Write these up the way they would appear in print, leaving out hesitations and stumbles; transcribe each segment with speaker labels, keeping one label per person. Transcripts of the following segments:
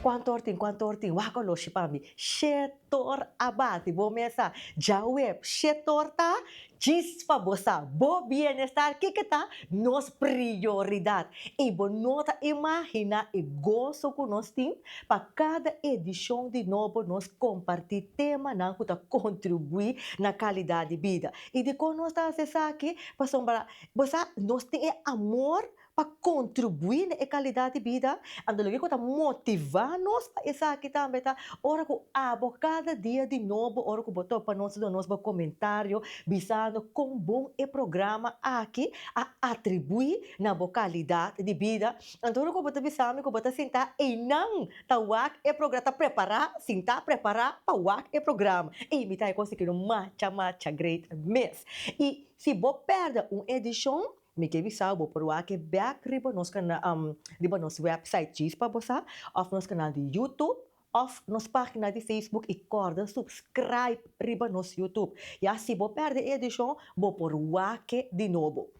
Speaker 1: Kuantu or tin, kuantu or tin, wak oloshi pa mi. Shetor a bati, bo mesa. Djaweb, shetor ta djis pa bo sa. Bo bienestar, kiko ta nos prioridat? I bo no ta imaginá e goso ku nos tin pa kada edishon di nobo nos kompartí temanan ku ta kontribuí na kalidat di bida. I dikon nos ta hasi esaki? Pasobra bo sa nos tin e amor pa kontribuí na e kalidat di bida, anto loke ku ta motivá nos pa esaki tambe ta ora ku abo kada dia di nobo ora ku bo topa nos duna nos bo komentario bisando kon bon e programa aki a atribuí na bo kalidat di bida, anto ora ku bo ta bisa mi ku bo ta sintá einan ta wak e programa ta prepará sintá prepará pa wak e programa ei mi ta e kos aki no macha macha great mes i si bo pèrdè un edishon. Mi ke bisa bo por wak e bek riba nos kanal riba nos website djis pa bo sa of nos kanal di YouTube of nos pagina di Facebook i kòrda subscribe riba nos YouTube ya si bo pèrdè e edishon bo por wak e di nobo.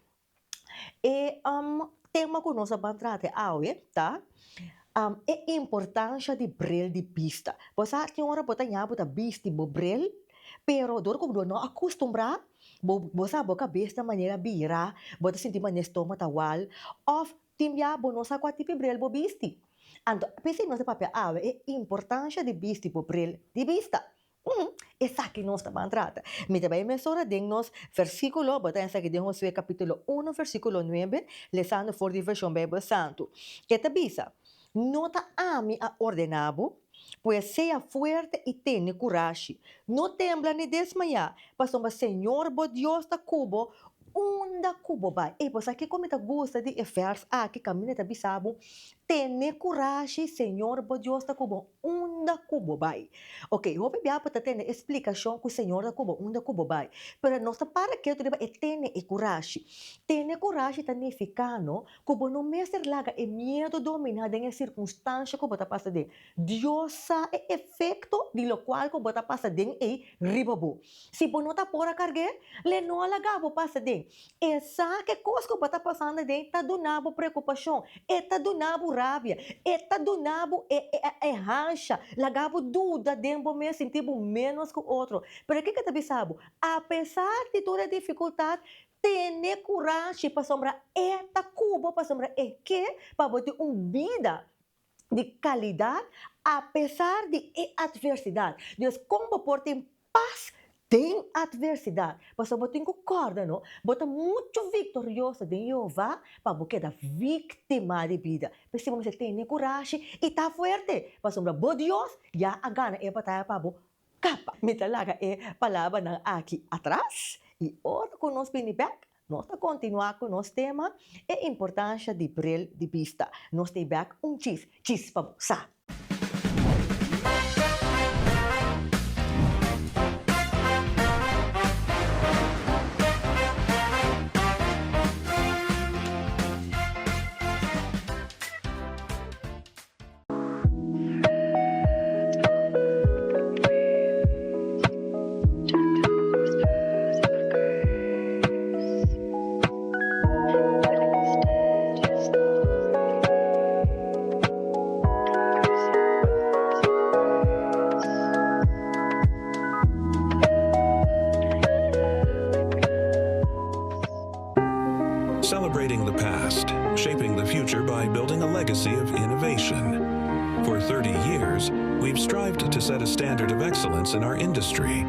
Speaker 1: E tema ku nos a ban trata awe ta e importansha di bril di bista. Bo sa tin ora bo ta ña bo ta bisti bo bril pero dor ku bo no a kustumbrá Bo bo sa bo kabes ta manera bira, bo ta sinti manera stoma ta wal, òf tin bia bo no sa kua tipo bril bo bisti. Anto, p'esei nos ta papia awe e importansha di bisti bo bril di bista. Esaki nos ta ban trata. Mi ta bai mesora den nos versíkulo, bo ta esaki den Josué kapítulo uno versíkulo nuebe, lesando for di Vershon Beibel Santu. E ta bisa, No ta ami a ordená bo? Pues sea fuerte i tene kurashi. No tembla ni desmayá, pasobra Señor bo Dios ta ku bo unda ku bo bai. Ey, bo sa kiko mi ta gusta di e vèrs aki kaminda ta bisa bo, Tene kurashi, Señor bo Dios ta ku bo unda ku bo bai. Oke, hopi bia bo ta tende e splikashon ku Señor ta ku bo unda ku bo bai. Pero nos ta para ketu riba e tene e kurashi. Tene kurashi ta nifiká no Ku bo no mester laga e miedu dominá den e sirkunstansha ku bo ta pasa den. Dios sa e efekto di lokual ku bo ta pasa den ei riba bo. Si bo no ta por a karg'é, l'e no a laga bo pasa den. E sa ku e kos ku bo ta pasando den ta duna bo preokupashon, e ta duna bo rabia, e ta duna bo e e hansha, laga bo duda den bo mes, sinti bo ménos ku otro. Pero kiko ta bisa bo? Apesar di tur e difikultat, Tene kurashi pasobra e ta ku bo, pasobra e ke pa bo tin un bida di kalidat apesar di e atversidat. Dios, kon bo por tin pas den atversidat? Pasobra bo tin ku kòrda no, bo ta muchu viktorioso den Jehová pa bo keda víktima di bida. P'esei bo mester tene kurashi i ta fuerte, pasobra bo Dios ya a gana e bataya pa bo Kapa. Mi ta laga e palabranan aki atras i ora ku nos bini bèk, nos ta kontinuá ku nos tema, e importansha di bril di bista. Nos ta bèk un chis, chis pa bo sa.
Speaker 2: Celebrating the past, shaping the future by building a legacy of innovation. For 30 years, we've strived to set a standard of excellence in our industry,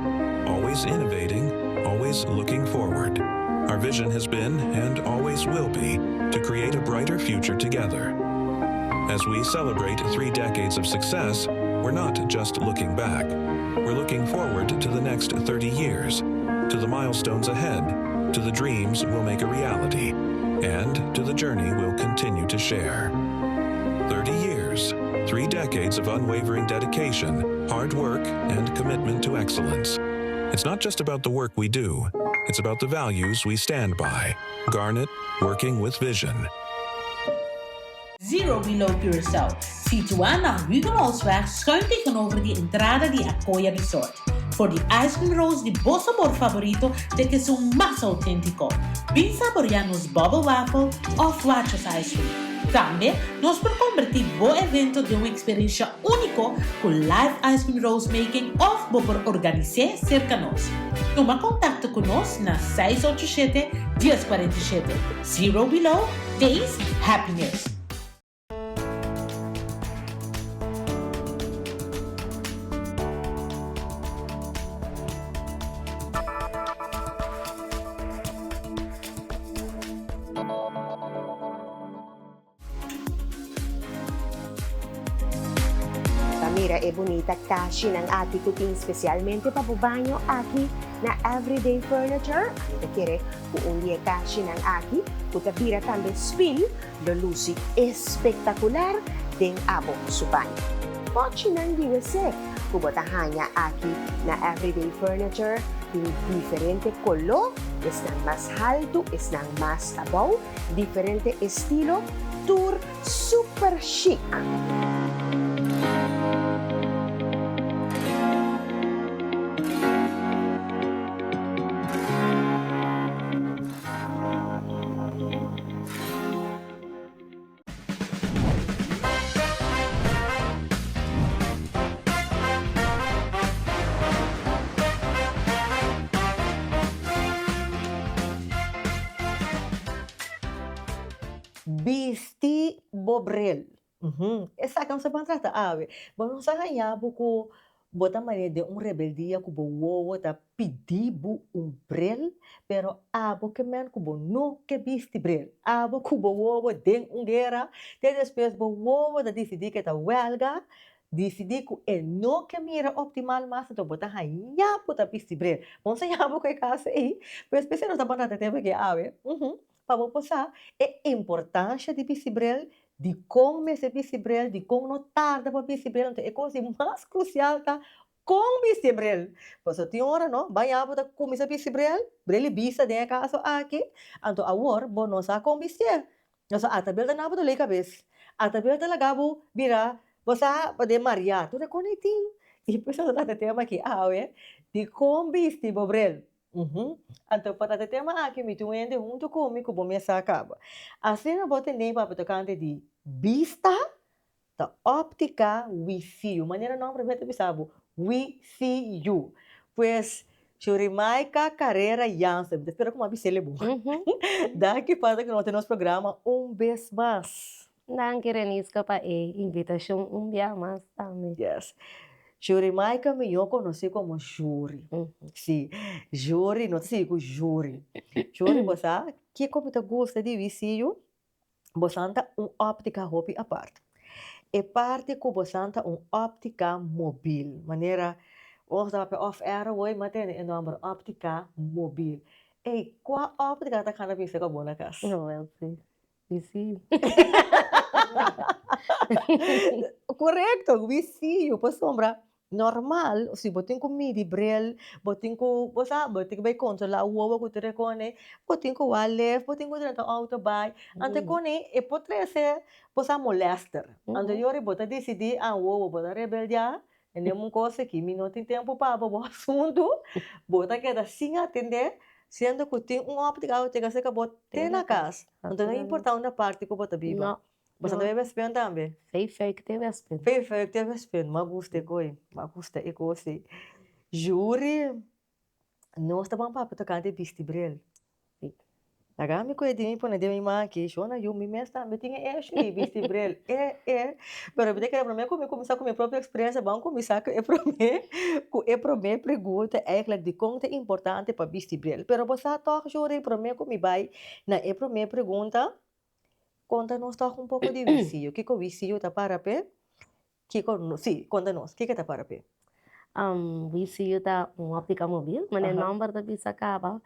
Speaker 2: always innovating, always looking forward. Our vision has been, and always will be, to create a brighter future together. As we celebrate three decades of success, we're not just looking back. We're looking forward to the next 30 years, to the milestones ahead, to the dreams we'll make a reality, and to the journey we'll continue to share. 30 years, three decades of unwavering dedication, hard work, and commitment to excellence. It's not just about the work we do, it's about the values we stand by. Garnet, working with vision.
Speaker 3: Zero Below Curaçao, situá na Hugenholtzweg schuin tegenover di entrada di Akoya Resort. For di ice cream rolls di bo sabor favorito te kesun mas auténtiko. Bin saboreá nos bubble waffle òf wachos ice cream. Tambe nos por kombertí bo evento den un eksperensha úniko ku live ice cream rolls making òf bo por organis'é serka nos. Tuma kontakto ku nos na 687 1047. Zero Below, Taste Happiness!
Speaker 4: Ta mira e bunita kashinan aki ku tin spesialmente pa bo baño aki na Everyday Furniture. Ami ta kere ku un di e kashinan aki ku ta bira tambe spil lo lusi espektakular den abo su baño. Pochinan di wc ku bo ta haña aki na Everyday Furniture tin diferente koló, esnan mas haltu, esnan mas abou, diferente estilo, tur super chic.
Speaker 1: Bisti bo bril. Esaki nos ta ban trata awe. Bo no sa haña bo ku bo ta manera den un rebeldia ku bo wowo ta pidi bo un bril, pero abo ke men ku bo no ke bisti bril. Abo ku bo wowo den un guera, te despues bo wowo ta disidí ke ta wèlga, disidí ku e no ke mira optimal mas, anto bo ta haña bo ta bisti bril. Bo no sa haña bo ku e kaso ei? Pues p'esei nos ta ban trata e tema aki awe. Pa bo por sa e importansha di bisti bril, dikon mester bisti bril, dikon no tarda pa bisti bril, anto e kos di mas krusial ta kon bisti e bril. Pasobra tin ora no, baña bo ta kuminsá bisti bril, bril di bista den e kaso aki, anto awor bo no sa kon bistié. Pasobra ata bril ta na bo dolé kabes, ata bril ta laga bo bira bo sa pa den mariá, tur e kon ei tin. I por eso ta trata e tema aki awe, dikon bisti bo bril. Anto pa trata e tema aki mi tin un hende huntu ku mi ku bo mes sa kaba. Asina bo tende papia tokante di bista ta optika we see you. Manera nomber mes ta bisa bo, we see you. Pues Shurimaika Carrera Jansen, mi ta spera ku mi a bis'el e bon. Danki pa ta ku nos den nos programa un bes mas.
Speaker 5: Danki Renisca pa e invitacion un bia mas tambe.
Speaker 1: Yes. Shuri Maika mihó konosí komo Shuri. Sí, Shuri, no ta sigui ku Shuri. Shuri bo sa kiko mi ta gusta di VCU? Bosan ta un óptika hopi apart. E parti ku bosan ta un óptika mobil, manera ora ta papia off air awor mi a tende e nòmber óptika mobil. Ey, kua óptika ta gana bisa ku bo na kas?
Speaker 5: Wel sí. We see you.
Speaker 1: Korekto, we see you. Pasobra normal si bo tin ku midi bril, bo tin ku, bo sa, bo tin ku bai kontrolá wowo ku tur e kone, bo tin ku wak lef, bo tin ku drenta outo bai. Anto e kone e por trese, bo sa, molèster. Anto yori bo ta disidí, ah wowo bo ta rebeldiá, Tende un kos aki, mi no tin tempu pa bo bo asuntu, bo ta keda sin atendé, siendo ku tin un óptika ku ta serka bo te na kas. Anto no importá unda parti ku bo ta biba.
Speaker 5: No.
Speaker 1: Bo sa ta bai Westpunt tambe?
Speaker 5: Vijfhuik te Westpunt.
Speaker 1: Vijfhuik te Westpunt, m'a gusta e koi, m'a gusta e kos ei. Juri, nos ta ban papia tokante bisti bril. Laga mi koe di mi pone den mi man aki, shona yu mi mes tambe tin e esho di bisti bril, e e, pero mi ta kere prome ku mi kuminsá ku mi propio eksperensia ban kuminsá ku e prome ku e prome pregunta eigentlik dikon ta importante pa bisti bril, pero bo sa tòg Juri prome ku mi bai na e prome pregunta konta nos tòg un poko di wisiyo, kiko wisiyo ta para p'e? Kiko no, sí, konta nos, kiko ta para p'e?
Speaker 5: We See You ta un óptica mobil, manera e nòmber ta bisa kaba.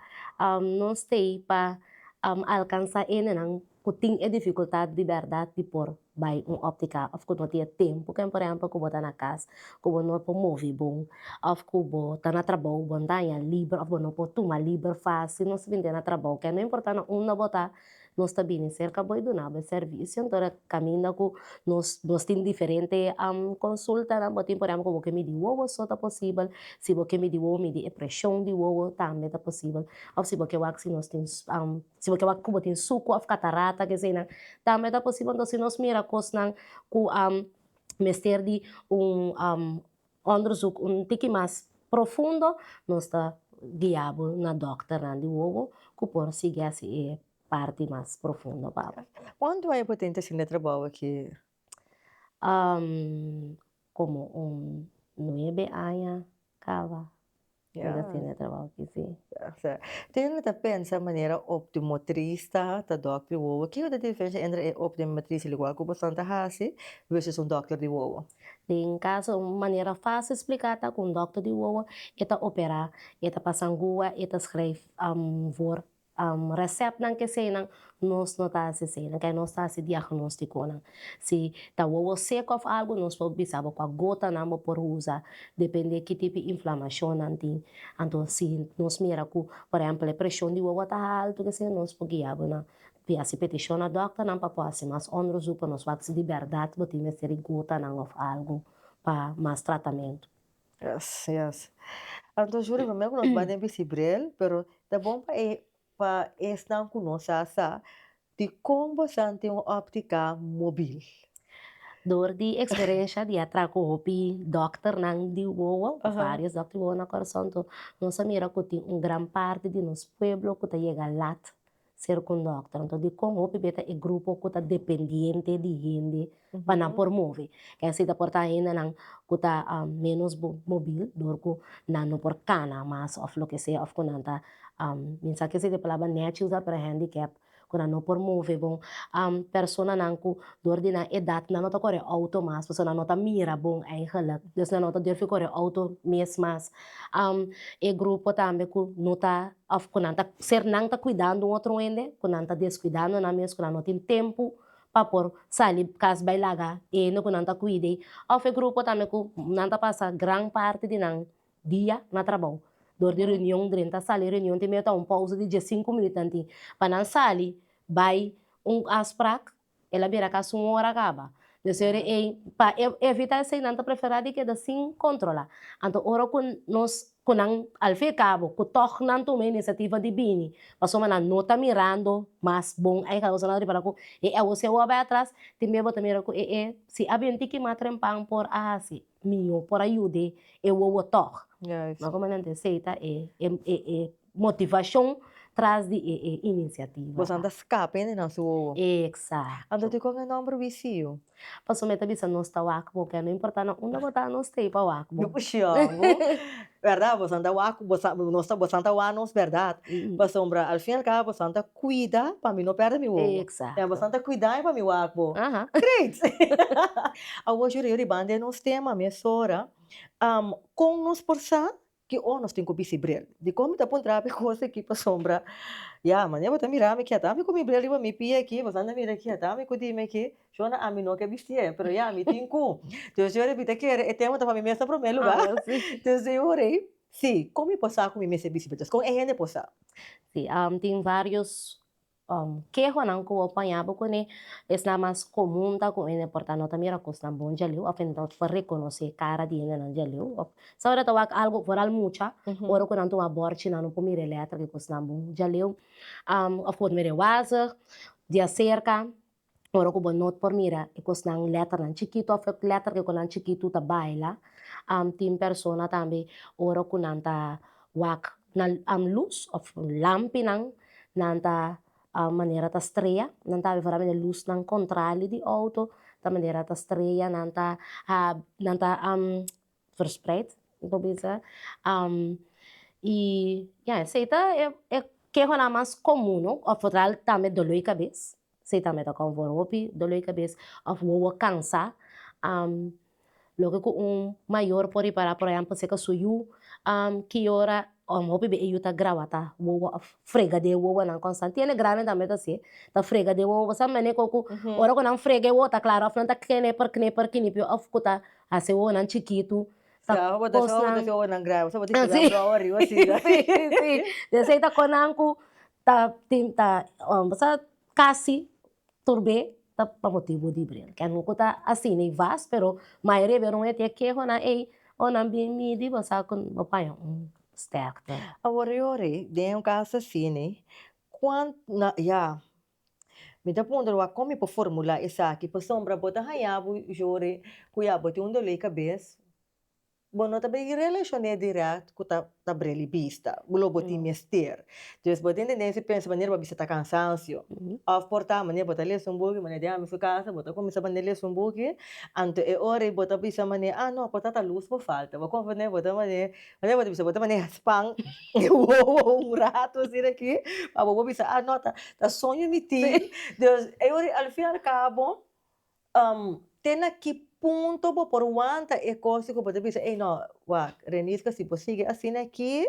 Speaker 5: Nos t'ei pa alkansá hendenan ku tin e difikultat di bèrdat di por bai un óptica òf ku no tin e tempu, ken por ehèmpel ku bo ta na kas, ku bo no por move bon, òf ku bo ta na trabou, bo no ta haña liber òf bo no por tuma liber fásil, nos ta bini na trabou, ken no importá na unda bo ta. nos ta bini serka bo i duna bo e servisio. Anto ora kaminda ku nos nos tin diferente konsultanan, bo tin por ehèmpel ku bo ke midi wowo so ta posibel, si bo ke midi wowo midi e preshon di wowo tambe ta posibel, òf si bo ke wak si nos tin si bo ke wak ku bo tin suku òf katarata keseinan tambe ta posibel. Anto si nos mira kosnan ku mester di un Onderzoek un tiki mas profundo, nos ta guia bo na dòkternan di wowo ku por sigui hasi e parti mas profundo pa bo.
Speaker 1: Kuantu aña bo tin ta haciendo e trabou aki?
Speaker 5: Komo un nuebe aña kaba. Mi ta haciendo e trabou aki, si.
Speaker 1: Tin ta pensa manera optometrista ta dòkter di wowo. Kiko ta e diferensha entre e optometrista lokual ku boso ta hasi versus un dòkter di wowo?
Speaker 5: Den kaso un manera fásil spliká ta ku un dòkter di wowo e ta operá, e ta pasa angua, e ta skrijf voor Receptnan keseinan nos no ta hasi eseinan, kei nos ta hasi diagnostikonan. Si ta wowo seko of algu nos por bisa bo kua gotanan bo por usa depende ki tipo inflamashon nan tin. Anto si nos mira ku por ehempel e preshon di wowo ta haltu kesei nos por guia bo na hasi petishon na dòkternan pa por hasi mas onderzoek pa nos wak si di bèrdat bo tin mester di gotanan of algu pa mas tratamentu.
Speaker 1: Yes, yes. Anto Julie, promé ku nos bai den bisti bril, pero ta bon pa e pa esnan ku no sa sa dikon bosan tin un óptika mobil.
Speaker 5: Dor di eksperensha di a traha ku hopi dòkternan di wowo, vários dòkter di wowo na Kòrsou, anto nos a mira ku tin un gran parti di nos pueblo ku ta yega lat ser ku un dòkter. Anto dikon hopi be ta e grupo ku ta dependiente di hende pa nan por move. Ke asina ta por ta hendenan ku ta ménos mobil dor ku nan no por kana mas òf loke sea òf ku nan ta mi sa ke si e palabra nèchi usa pero handicap ku nan no por move bon. Personanan ku dor di nan edat nan no ta kore outo mas pasobra nan no ta mira bon eigenlijk dus nan no ta durf kore outo mes mas. E grupo tambe ku no ta Of ku nan ta ser nan ta kuidando un otro hende, ku nan ta deskuidando nan mes, ku nan no tin tempu pa por sali kas bai laga e hende ku nan ta kuida ei. Of e grupo tambe ku nan ta pasa gran parti di nan dia na trabou. Dor di reunion drenta sali reunion tin mester ta un pousa di diesinku minüt nan tin pa nan sali bai un afsprak. El a bira casi un ora caba. Dus ora ei, pa evita esei nan ta prefera di keda sin controla. Anto ora cu nos, cu nan al fin y cabo, cu toch nan tuma e iniciativa di bini, pasobra nan no ta mirando mas bon eigenlijk, pasobra nan ta ripara cu e awo si awo a bay atras, tin bia bo ta mira cu e e si a bin tiki mas trempan por a haci miho, por a yude e wowo toch. No como nan ta esei ta e e motivacion tras di e e iniciativa.
Speaker 1: Boso ta scapa hende nan su wowo.
Speaker 5: Exacto.
Speaker 1: Anto dikon e nomber Wisiu?
Speaker 5: Pasobra mi ta bisa nos ta wak bo ke no importa na unda bo ta nos ta ei pa wak bo.
Speaker 1: Sho, berdad boso ta wak nos ta boso ta wak nos berdad pasobra al fin y al cabo boso ta cuida pa mi no perde mi wowo.
Speaker 5: Exacto.
Speaker 1: Boso ta cuida mi pa mi wak bo. Great! Awor Jury riba den nos tema mesora con nos por sa Ki ora nos tin ku bisti bril? Dikon mi ta puntra bo e kos aki? Pasobra, ya, manera bo ta mira mi aki, ata mi ku mi bril riba mi pia aki, bo ta mira aki, ata mi ku dimi aki, shona ami no ke bistié, pero ya, mi tin ku. Dus yo mi ta kere e tema ta pa mi mes na promé lugá. Dus e ora ei, sí, kon mi por sa ku mi mester bisti bril? Dus kon e hende por sa?
Speaker 5: Sí, tin vários Kehonan ku bo paña bo kuné esnan mas komun ta ku hende por ta no ta mira kosnan bon djaleu òf hende no por rekonosé kara di hendenan djaleu òf sa ora ta wak algu foral mucha ora ku nan tuma bòrchi nan no por mira e lètra di kosnan bon djaleu òf ku bo ta mira e wazig di aserka ora ku bo no por mira e kosnan lèternan chikitu òf e lèter ku nan chikitu ta baila tin persona tambe ora ku nan ta wak nan lus òf lampinan nan ta manera ta strea nan ta habi manera lusnan kontrali di outo ta manera ta strea nan ta nan ta verspreid mi por bisa y ya esey ta e kehonan mas komun no of foral tambe dolor di kabes esey tambe ta kon for hopi dolor di kabes of wowo kansa loke ku un mayor por ripara por ehempel si ka su yu ki ora hopi be e yu ta grawata wowo of frega den wowonan konstant tiene grandi tambe ta si ta frega den wowo bo sa mane ku ora ku nan frega e wowo ta klara of nan ta kneper kneper kinipio of ku ta Hasi wowonan chikitu.
Speaker 1: Ta kosnan. Sa wowonan grandi. Sa bo ta keda blou ariba asina.
Speaker 5: Si, si. Desei ta konan ku ta tin ta sa Kasi tur be ta pa motibu di bril. Ken ku ta asina i vas, pero mayoria be rond e tin e kehonan ei, o nan bin midi bo sa ku bo paña un sterkte.
Speaker 1: Awor yori, den un kaso asina, kuant na, ya, mi ta puntra wak kon mi por formula esaki, pasobra bo ta haña bo yori ku ya bo tin un dolé kabes, Bo no ta bay relacion'é direct cu ta ta brel y bista, lo bo tin mester. Dus bo tin tendencia pensa manera bo a bisa ta cansancio, of por ta manera bo ta lesa un buki, manera den ami su casa bo ta cuminsa manera lesa un buki, anto e ora ey bo ta bisa manera, ah no, por ta ta luz bo falta, bo comprende? Bo ta manera, manera bo ta bisa bo ta manera span e wowo un rato asina aki, pa bo por bisa, ah no, ta ta soño mi tin. Dus e ora ey al fin al cabo Te na ki punto bo por wanta e kos ku bo ta bisa, ey no, wak, Reniska, si bo sigui asina aki,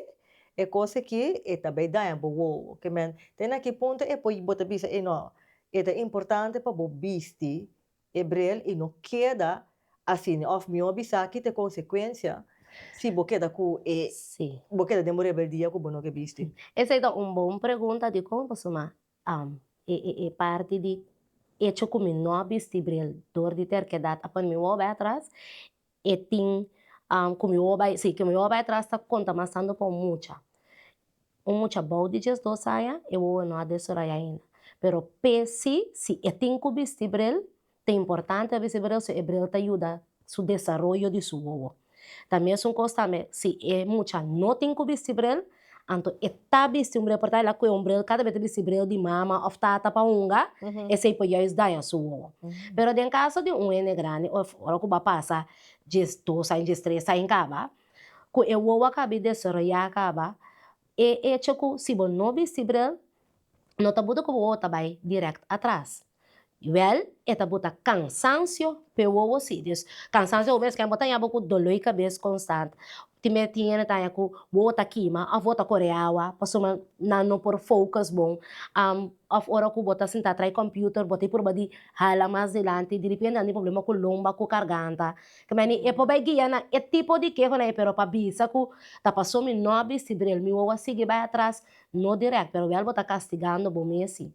Speaker 1: e kos aki e ta bay daña bo wowo. Ke men, te na ki punto e por bo ta bisa, ey no, e ta importante pa bo bisti e bril i no keda asina. Òf mihó bisa ki ta e konsekuensia si bo keda ku e, bo keda den bo rebeldia ku bo no ke bisti.
Speaker 5: Esei ta un bon pregunta dikon pasobra E parti di echo ku mi no a bisti bril dor di terkedat a pone mi wowo bai atras, e tin ku mi wowo bai, si, ku mi wowo bai atras ta konta mas tantu pa un mucha. Un mucha bou di diesdos aña e wowo no a desaroyá ainda, pero p'e si, si e tin ku bisti bril, Ta importante pa bisti bril, so e bril ta yuda su desaroyo di su wowo. Ta mesun kos tambe si e mucha no tin ku bisti bril, anto e ta bisti un bril, por ta el a kue un bril, kada bes ta bisti bril di mama òf tata pa hunga, esei por juist daña su wowo. Pero den kaso di un hende grandi òf ora ku bo a pasa diesdos aña, diestres aña kaba, ku e wowo a kaba di desaroyá kaba, e echo ku si bo no bisti bril, no ta buta ku bo wowo ta bai dirèkt atras. Wèl, e ta buta kansansio p'e wowo si. Dus, kansansio hopi bes bo ta haña bo ku doló di kabes konstant. Tin bes tin hende ta haña ku wowo ta kima òf wowo ta kore awa pasobra nan no por focus bon. Òf ora ku bo ta sinta trai computer bo ta purba di hala mas dilanti, direpente nan tin problema ku lomba, ku karganta. Kmeni e por bai guia na e tipo di kehonan ei, pero pa bisa ku ta pasobra mi no a bisti bril, mi wowo a sigui bai atras, no dirèkt, pero wèl bo ta kastigando bo mes si.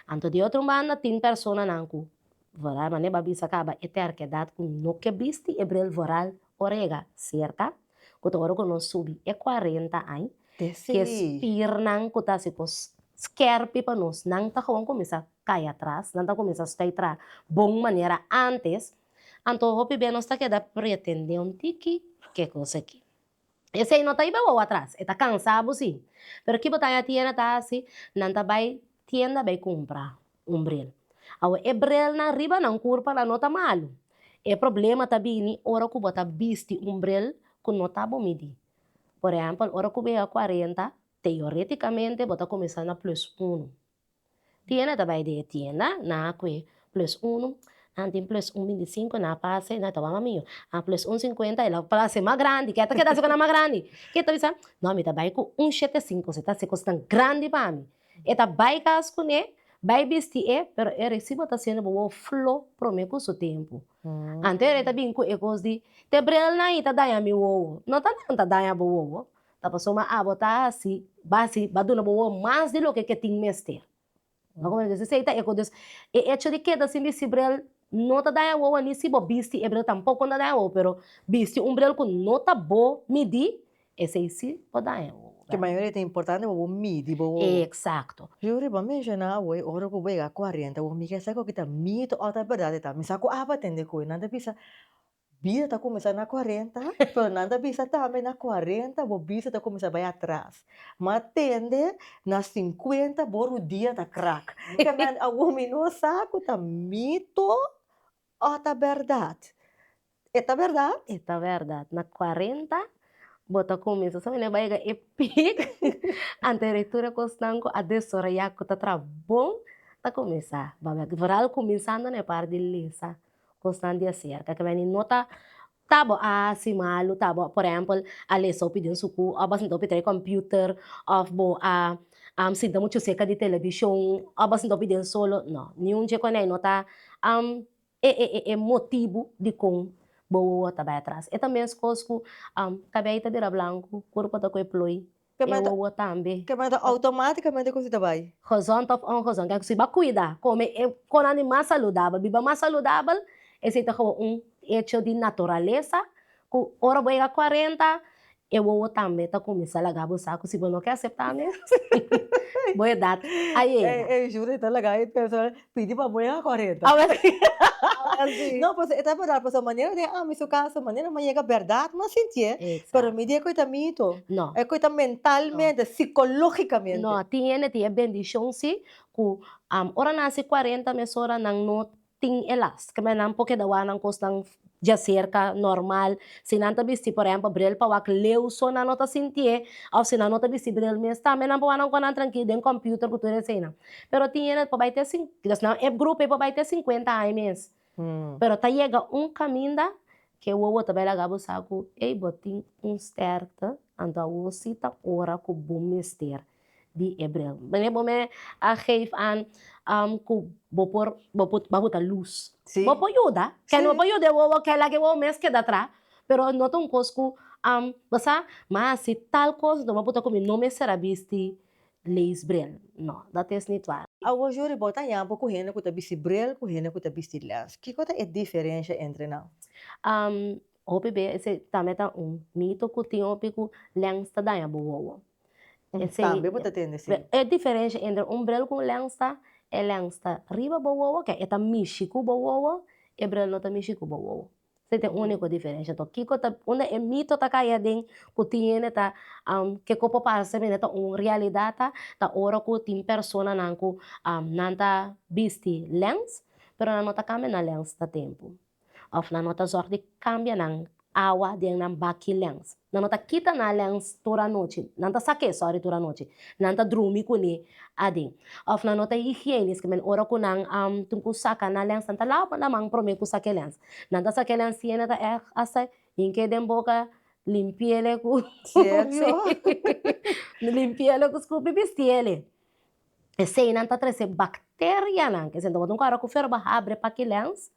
Speaker 5: Anto di otro banda tin personanan ku vooral manera bo a bisa kaba e terkedat ku no ke bisti e bril vooral ora yega serka ku ta ora ku nos subi e kuarenta añ ke spirnan ku ta hasi kos skerpi pa nos nan ta gewoon kuminsa kai atras nan ta kuminsa stoi traha bon manera antes anto hopi bia nos ta keda pretende un tiki ke kos aki. Esei no ta iba wou atras, e ta kansa bo si. Pero ki bo ta haña tienda ta hasi? Nan ta bai tienda bai kumpra un bril. Awe e brilnan riba nan kurpa nan no ta malu. E problema ta bini ora ku bo ta bisti un bril ku no ta bo midi. Por ehèmpel, ora ku bo yega kuarenta, teoretikamente bo ta kuminsá na plus unu. Tienda ta bai den e tienda, nan a kue plus unu, nan tin plus un bintisinko, nan a pasa, nan ta wak mamiyo, a plus un sinkuenta, el a pasa mas grandi, ke ta keda hasi ku nan mas grandi? Ke ta bisa, no mi ta bai ku un shete sinku, si ta hasi kosnan grandi pa mi. E ta bai kas kuné, bai bisti e, pero e resibo ta siendo bo wou flo promé ku su tempu. Anto e ta bin ku e kos di, te brelnan ei ta daña mi wowo. No ta nan ta daña bo wowo, Ta pasobra abo ta hasi, ba hasi, ba duna bo wowo mas di loke ke tin mester. Bo comprende? Dus esei ta e kos. Dus e echo di keda sin bisti bril no ta daña wowo ni si bo bisti e bril tampoko no ta daña wowo, pero bisti un bril ku no ta bo midí, esei sí por daña wowo.
Speaker 1: Ke mayoria ta importante pa bo midi bo wowo.
Speaker 5: Eksakto.
Speaker 1: Yuri, bo a menshoná awor e ora ku bo yega kuarenta, bo mi ke sa ku ta mito òf ta bèrdat e ta. Mi sa ku abo a tende ku e. Nan ta bisa, Bida ta kuminsá na kuarenta, pero nan ta bisa tambe na kuarenta bo bista ta kuminsá bai atras. Ma tende na sinkuenta bo rudia ta krak. Kende awor mi no sa ku ta mito o ta bèrdat. E ta bèrdat?
Speaker 5: E ta bèrdat. Na kuarenta bo ta kuminsá sa manera bai yega e pik, anto e tur e kosnan ku a desaroyá ku ta traha bon ta kuminsá bai. Vooral kuminsando na e parti di lesa. Kosnan di aserka ke meni no ta ta bo a hasi malu, ta bo por ehempel a lesa hopi den suku of bo a sinta hopi trae computer of bo a sinta muchu serka di televishon of bo a sinta hopi den solo, no, niun dje konei no ta e e motibu dikon bo wowo ta bai atras. E ta meskos ku kabei ta bira blanku, kurpo ta kue ploi. E
Speaker 1: wowo
Speaker 5: tambe.
Speaker 1: Ke manda automaticamente ku si ta bai.
Speaker 5: Gezond of ongezond. Kijk, si bo a kuida, kome e konan di mas saludabel, biba mas saludabel, esei ta gewoon un hecho di naturalesa ku ora bo yega 40, e wowo tambe ta kuminsá laga bo sa ku si bo no ke aseptá mes, bo edat a yega.
Speaker 1: E juro ta laga e persona pidi pa bo yega 40. No, pasobra e ta berdad, pasobra manera den ami su kaso, manera mi a yega berdad mi a sintié, pero mi di e ku e ta mito, e ku e ta mentalmente, sikológikamente.
Speaker 5: No, tin hende tin e bendishon si ku ora nan hasi 40 mesora nan no tin e last. Keme nan por keda wak nan kosnan djaserka, normal. Si nan ta bisti por ehempel bril pa wak leu so nan no ta sintié, òf si nan no ta bisti bril mes tambe nan por wak nan konan trankil den computer ku tur eseinan. Pero tin hende por bai te sin, des nan e grupo ei por bai te sinkuenta aña mes. Pero ta yega un kaminda ke wowo ta bai laga bo sa ku ey bo tin un sterkte, anto awor si ta ora ku bo mester di e bril. Wanneer bo me a geef aan ku bo por bo por bo ta lus. Bo por yuda, ken bo por yuda e wowo ken laga e wowo mes keda tra, pero no ta un kos ku bo sa ma hasi tal kos enton bo por ta ku mi no mester a bisti leesbril. No, dat is niet waar.
Speaker 1: Awor Juri, bo ta yambo ku hende ku ta bisti bril ku hende ku ta bisti lens. Kiko ta e diferensha entre nan?
Speaker 5: Hopi be esei tambe ta un mito ku tin hopi ku lens ta daña bo wowo.
Speaker 1: Esei Tambe bo ta tende si.
Speaker 5: E diferensha entre un bril ku un lens ta, e lens ta riba bo wowo, ke e ta mishi ku bo wowo, e bril no ta mishi ku bo wowo. Esei ta e uniko diferensha. Enton kiko ta unda e mito ta kai aden ku tin hende ta ke ku por pasa mira ta un realidat ta, ta ora ku tin personanan ku nan ta bisti lens, pero nan no ta kambia nan lens na tempu. Of nan no ta zorg di cambia nan awa den nan baki lens. Nan no ta kita nan lens tur anochi, nan ta sake, sorry, tur anochi. Nan ta drumi cune aden. Of nan no ta higienisch, men ora cu nan tin cu saca nan lens, nan ta laba nan man prome cu sake lens. Nan ta sake lens siene ta echt hasta hinke den boca limpiele cu
Speaker 1: Serio?
Speaker 5: limpiele cu scupi bistiele. Eseinan ta trece bacterianan, kese bo tin cu ora cu fer bo habre paki lens,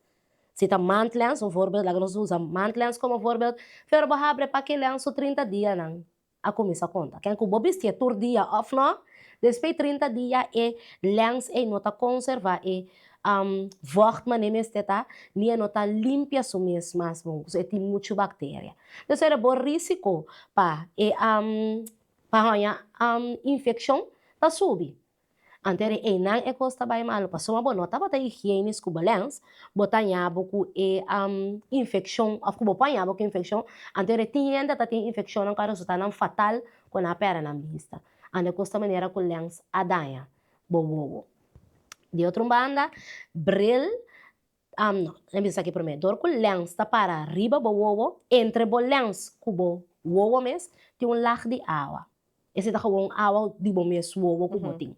Speaker 5: Si ta maandlens, un voorbeeld, laga nos usa maandlens como voorbeeld, pero bo habri pa ki lens su 30 dianan a cuminsa conta. Ken cu bo bistié tur dia of no, despues di 30 dia e lens ei no ta conserva e vocht manera mester ta, ni e no ta limpia su mes mas bon, so e tin mucho bacteria. Entonces era bo risico pa e pa haña infeccion ta subi. Anto eri einan e kos ta bai malu pasobra bo no tabata higienisch ku bo lens, bo ta haña bo ku e infekshon òf ku bo por haña bo ku infekshon, anto eri tin hende ta tin infekshonnan ku a resultá nan fatal ku nan a pèrdè nan bista. Anto e kos ta manera ku lens a daña bo wowo. Di otro banda, bril, no, mi bisa aki promé, dor ku lens ta para riba bo wowo, entre bo lens ku bo wowo mes tin un lag di awa. Esei ta gewoon awa di bo mes wowo ku bo tin.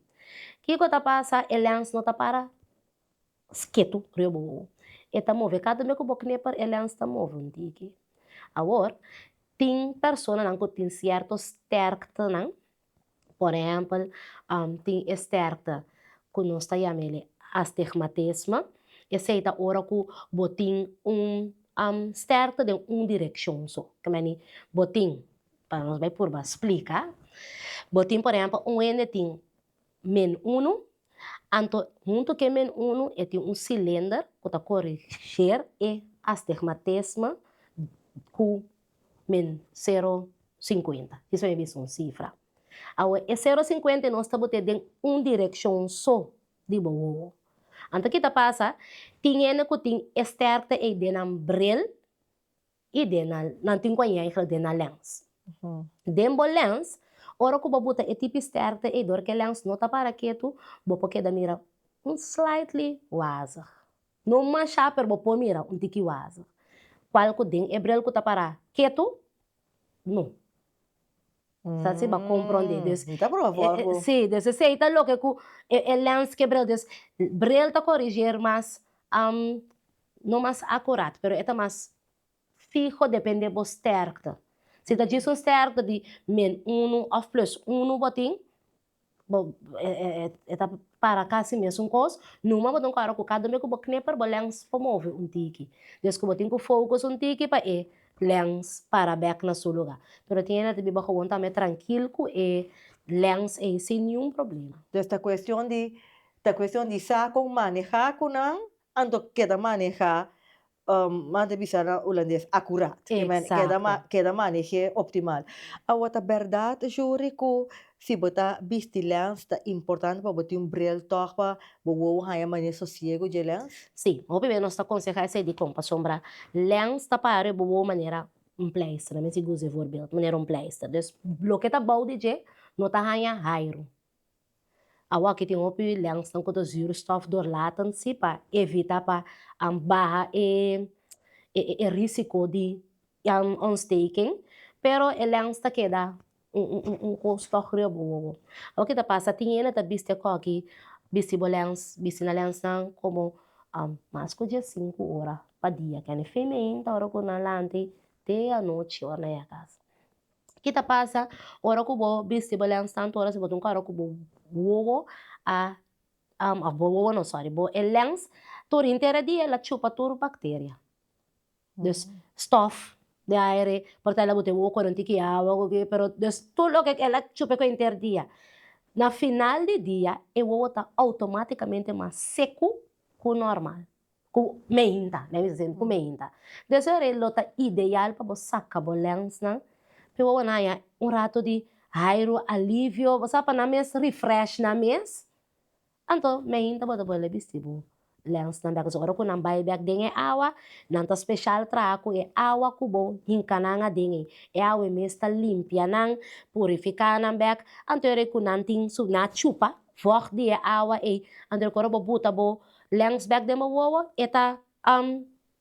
Speaker 5: Kiko ta pasa? E lens no ta para sketu riba bo wowo. E ta move. Kada bes ku bo kniper e lens ta move un tiki. Awor, tin personanan ku tin sierto sterktenan. Por ehèmpel, tin e sterkte ku nos ta yama el astigmatisme. Esei ta ora ku bo tin un sterkte den un direkshon so. Kemeni bo tin Pa nos bai purba splika, bo tin por ehempel un hende tin min unu, anto huntu ku e min unu e tin un silinder ku ta koriger e astigmatisme ku min sero sinkuenta, esei mi bisa un sifra. Awor e sero sinkuenta nos ta bot'é den un direkshon so di bo wowo. Anto ki ta pasa? Tin hende ku tin e sterkte ei den nan bril i den nan, nan tin ku a eigenlijk den nan lens. Den bo lens, ora ku bo buta e tipi sterkte ei dor ku e lens no ta para ketu, bo por keda mira un slightly wazig. No masha pero bo por mira un tiki wazig. Kual ku den e bril ku ta para ketu, no. Sa si bo a komprondé. Dus,
Speaker 1: Mi ta proba for ku.
Speaker 5: Sí, dus esei ta loke ku e lens ke bril. Dus bril ta koriger mas, no mas akurat, pero e ta mas fiho depende bo sterkte. Si ta djis un sterkte di min unu òf plus unu bo tin, bo e ta para kasi mesun kos, numa bo tin ku ora ku kada bes ku bo kniper bo lens por move un tiki. Dus ku bo tin ku focus un tiki pa e. lens para bek na su luga. Pero tin hende ta biba gewoon tambe trankil ku e lens ei sin niun problema.
Speaker 1: Dus ta kuestion di ta kuestion di sa kon manehá ku nan, anto keda manehá Man ta bisa na hulandes akuraat. Keda keda maneh'é optimal. Awor ta bèrdat Juri ku si bo ta bisti lèns ta importante pa bo tin un bril tòg pa bo wowo haña manera sosiego dje lèns?
Speaker 5: Sí, hopi bes nos ta konsehá esei dikon pasobra lèns ta para bo wowo manera un pleister, mi si gusta e voorbeeld, manera un pleister. Dus loke ta bou di dje no ta haña hairu. Awor aki tin hopi lensnan ku ta zuurstof doorlatend si pa evita pa baha e e risiko di ontsteking, pero e lens ta keda un kos tòg riba bo wowo. Awor ki ta pasa tin hende ta bisti e kòki bisti bo lens bisti nan lensnan komo mas ku diesinku ora pa dia, kende fin meinta ora ku nan lanti te anochi ora nan yega kas. Ki ta pasa ora ku bo bisti bo lens tantu ora si bo ta un kòrda ku bo wowo a òf bo wowo no sòri bo e lens tur henter e dia el a chupa tur bakteria. Dus stòf di aire por ta el a bota e wowo kore un tiki awa ku ke pero dus tur loke el a chupa e ku henter dia. Na final di dia e wowo ta outomátikamente mas seku ku normal. Ku meinta, mi a bisa semper ku meinta. Des ora lo ta ideal pa bo saka bo lensnan, p'e bo wou haña un rato di hairu, alivio, bo sa pa nan mes refresh nan mes. Anto meinta bo ta bolbe bisti bo lensnan bek. Pasobra ora ku nan bai bek den e awa, nan ta speshal traha ku e awa ku bo hinka nan aden ei. E awa ei mes ta limpia nan, purifiká nan bek. Anto ora ku nan tin su, nan a chupa vògt di e awa ei, anto ora ku bo buta bo Lens bek den bo wowo e ta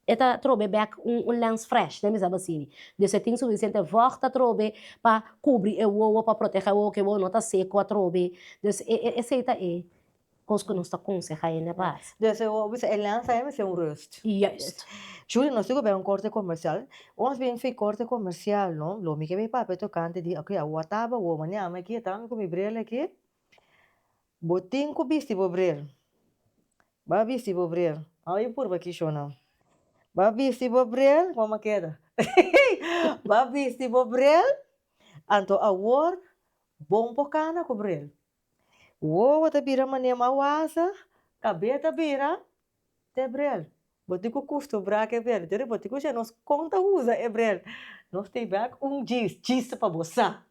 Speaker 5: e ta trobe bek un un lens fresh den bisa bo asini. Dus e tin sufisiente vocht atrobe pa kubri e wowo pa proteha e wowo ke e wowo no ta seko atrobe. Dus e e esei ta e kos ku nos ta konseha hende pa hasi.
Speaker 1: Dus e wowo bisa e lens ei mester un rust.
Speaker 5: Juist.
Speaker 1: Julie nos tin ku bai un korte komersial. Ons bin fi korte komersial no lo mi ke bai papia tokante di oke awor taba wowo mane ami aki ta ami ku mi bril aki. Bo tin ku bisti bo bril. Ba bisti bo bril. Awe i purba ki shona. Ba bisti bo bril. Kon a keda? Ba bisti bo bril. Anto awor bon por kana ku bril. Wowo ta bira manera mas wasa, kabe ta bira te bril. Bo tin ku kustumbrá ku e bril. Djore bo tin ku siña nos kon ta usa e bril. Nos tin bek un djis, djis pa bo sa.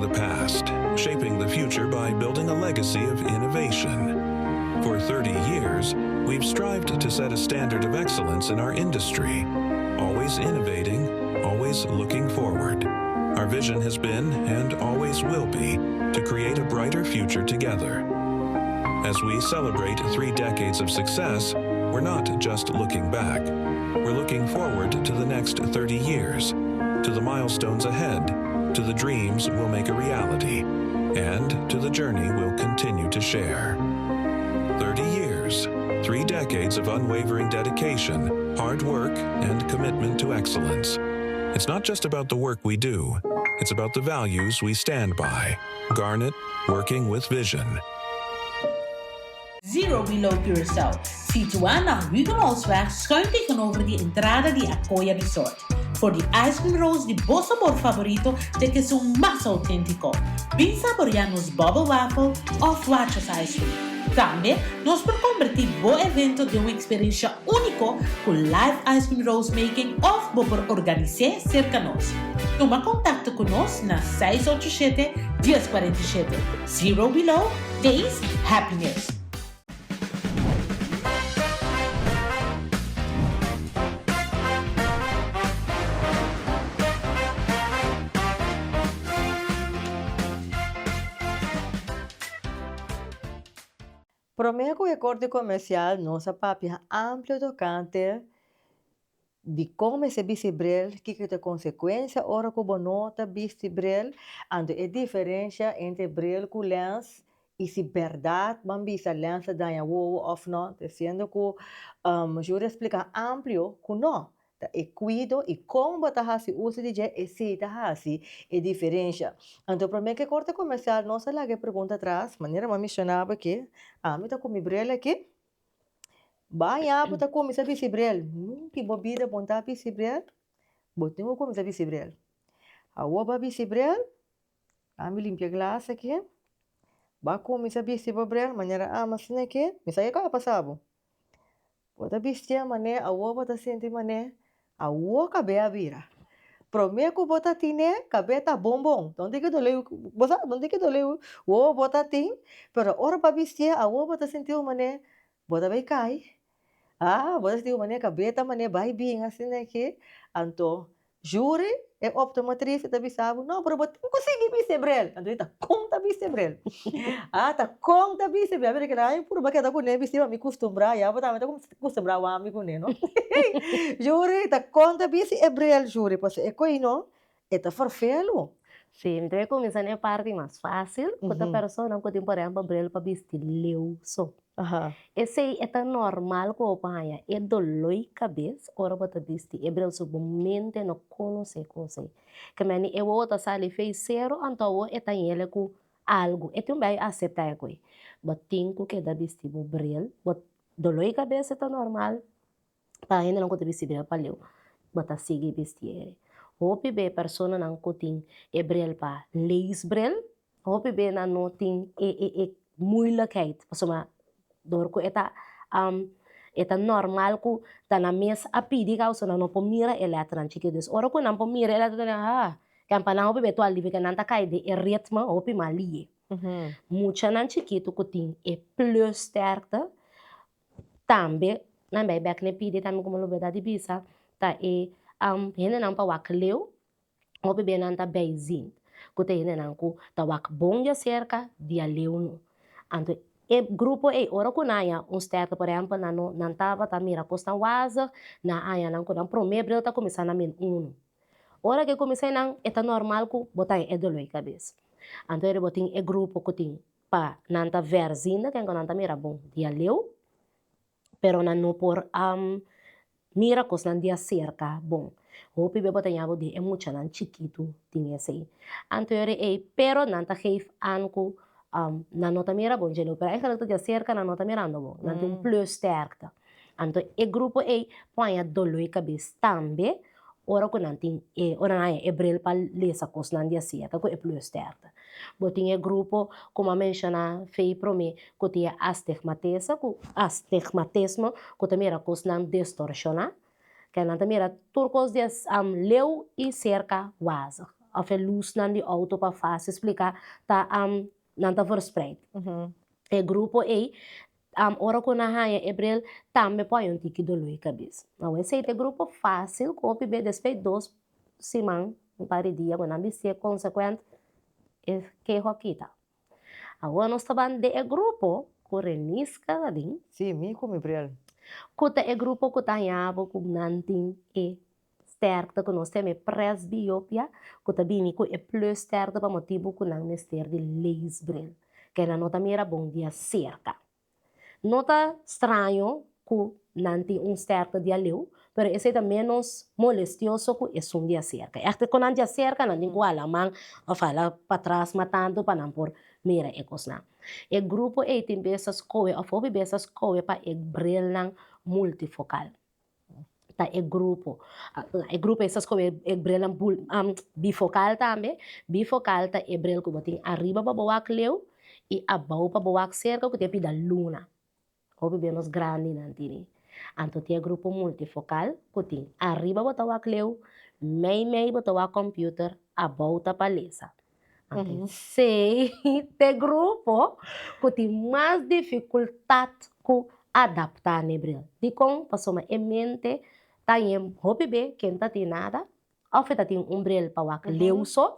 Speaker 2: the past, shaping the future by building a legacy of innovation. For 30 years, we've strived to set a standard of excellence in our industry, always innovating, always looking forward. Our vision has been, and always will be, to create a brighter future together. As we celebrate three decades of success, we're not just looking back. We're looking forward to the next 30 years, to the milestones ahead, to the dreams we'll make a reality, and to the journey we'll continue to share. 30 years, three decades of unwavering dedication, hard work, and commitment to excellence. It's not just about the work we do, it's about the values we stand by. Garnet, working with vision.
Speaker 3: Zero Below Curaçao, situá na Hugenholtzweg schuin tegenover di entrada di Akoya Resort. For di ice cream rolls di bo sabor favorito te ku esun mas outéntiko. Bin saboreá nos bubble waffle òf Watchers ice cream. Tambe nos por kombertí bo evento den un eksperensia úniko ku live ice cream rolls making òf bo por organis'é serka nos. Tuma kontakto ku nos na seis ocho shete, dies kuarenta i shete. Zero Below, Taste Happiness.
Speaker 1: Promé ku e korte komersial nos a papia amplio tokante Dikon mester bisti bril? Kiko ta e konsekuensia ora ku bo no ta bisti bril? Anto e diferensha entre bril ku lens i si bèrdat ban bisa lens ta daña wowo òf no? Ta siendo ku Jury a splika amplio ku no. Ta e kuido i kon bo ta hasi uso di dje esei ta hasi e diferensha. Anto promé ku e korte komersial nos a laga e pregunta atras, manera bo a menshonaba aki, ami ta ku mi bril aki. Baña bo ta kuminsá bisti brel. Nunka bo bida bo no ta bisti brel, bo tin ku kuminsá bisti brel. Awor bo a bisti brel, ami limpia glas aki, bo a kuminsá bisti bo brel manera ami asina aki, mi sa kiko a pasa bo. Bo ta bistié manera awor bo ta sinti manera Awor kab'é a bira. Promé ku bo ta tin'é, kab'é ta bon bon. Donde ki dole, bo sa, donde ki dole wowo bo ta tin, pero ora bo a bistié, awor bo ta sinti un manera bo ta bai kai. Ah, bo ta sinti un manera kab'é ta manera bai bin asina aki. Anto, Juri, e optometrista ta bisa bo, no, pero bo tin ku sigui bisti e bril. Anto e ta kon ta bisti e bril. Ah, ta kon ta bisti e bril. Ami ta keda, ay, puru bo a keda kuné bisti, mi kustumbrá ya, bo tambe ta kustumbrá wak mi kuné, no. Juri, ta kon ta bisti e bril, Juri, pasobra e ko'i no, e ta ferfelu.
Speaker 5: Sí, mi ta bai kuminsá na e parti mas fásil, ku ta personanan ku tin por ehèmpel bril pa bisti leu so. Esei e ta normal ku bo por haña e doloi kabes ora bo ta bisti e bril so bo mente no konosé kos ei. Ke meni e wowo ta sali fei sero anto awor e ta yele ku algu. E tin bai aseptá e koe. Bo tin ku keda bisti bo bril, bo doloi kabes e ta normal pa hendenan ku ta bisti bril pa leu bo ta sigui bisti e. Hopi be personanan ku tin e bril pa leesbril Hopi be nan no tin e e e moeilijkheid pasobra dor ku e ta e ta normal ku ta nan mes a pidi causa nan no por mira e letternan chikito dus ora ku nan por mira e letter nan ha ken pa nan hopi be tur alivio ke nan ta kai den e ritmo hopi mas lie muchanan chikito ku tin e plus sterkte tambe nan bai bek na e pidi tambe komo lo beda di bisa ta e hendenan pa wak leu. Hopi bia nan ta bijziend, ku ta hendenan ku ta wak bon djaserka di aleu no. Anto e grupo ei ora ku nan haña un sterkte, por ehèmpel nan no nan tabata mira kosnan wazig, nan haña nan ku nan promé bril ta kuminsá na min unu. Ora ku e kuminsá einan e ta normal ku bo ta haña e doló di kabes. Anto bo tin e grupo ku tin pa nan ta verziende, ken ku nan ta mira bon di aleu, pero nan no por mira kosnan di aserka bon. Hopi be bo ta ña bo di e muchanan chikitu tin esei. Anto yori ei, pero nan ta geef aan ku nan no ta mira bon dje leu, pero eigenlijk ta di aserka nan no ta mirando bon, nan tin un plus sterkte. Anto e grupo ei por haña doló di kabes tambe ora ku nan tin e ora nan haña e bril pa lesa kosnan di aserka ku e plus sterkte. Bo tin e grupo ku mi a menshoná fei promé ku tin e astigmatesa ku astigmatismo ku ta mira kosnan distorshoná, ke nan ta mira tur kos di leu i serka wazig. òf e lusnan di outo pa fásil spliká ta nan ta verspreid. E grupo ei ora ku nan haña e bril tambe por haña un tiki doló di kabes. Awor esei ta e grupo fásil ku hopi bes despues di dos siman un par di dia ku nan bistié konsekuent e keho a kita. Awor nos ta ban den e grupo ku Reniska ta den.
Speaker 1: Sí, mi ku mi bril.
Speaker 5: Ku ta e grupo ku ta haña bo ku nan tin e sterkte ku nos ta yama e presbiopia, ku ta bini ku e plus sterkte pa motibu ku nan mester di leesbril, ke nan no ta mira bon di aserka. No ta straño ku nan tin un sterkte di aleu, pero esei ta ménos molestioso ku esun di aserka. Ègt ku nan di aserka nan tin ku hala man òf hala patras mas tantu pa nan por mira e kosnan. E grupo ei tin bes ta skohe òf hopi bes ta skohe pa e brilnan multifokal. Ta e grupo. E grupo ei ta skohe e brilnan bifokal tambe. Bifokal ta e bril ku bo tin ariba pa bo wak leu i abou pa bo wak serka ku ta e pida luna. Hopi bia nos grandinan tini. Anto tin e grupo multifokal ku tin ariba bo ta wak leu, mei mei bo ta wak computer, abou ta pa lesa. Anto esei ta e grupo ku tin mas difikultat ku adaptá n'e bril. Dikon? Pasobra e mente ta yen hopi be ken ta tin nada òf e ta tin un bril pa wak leu so,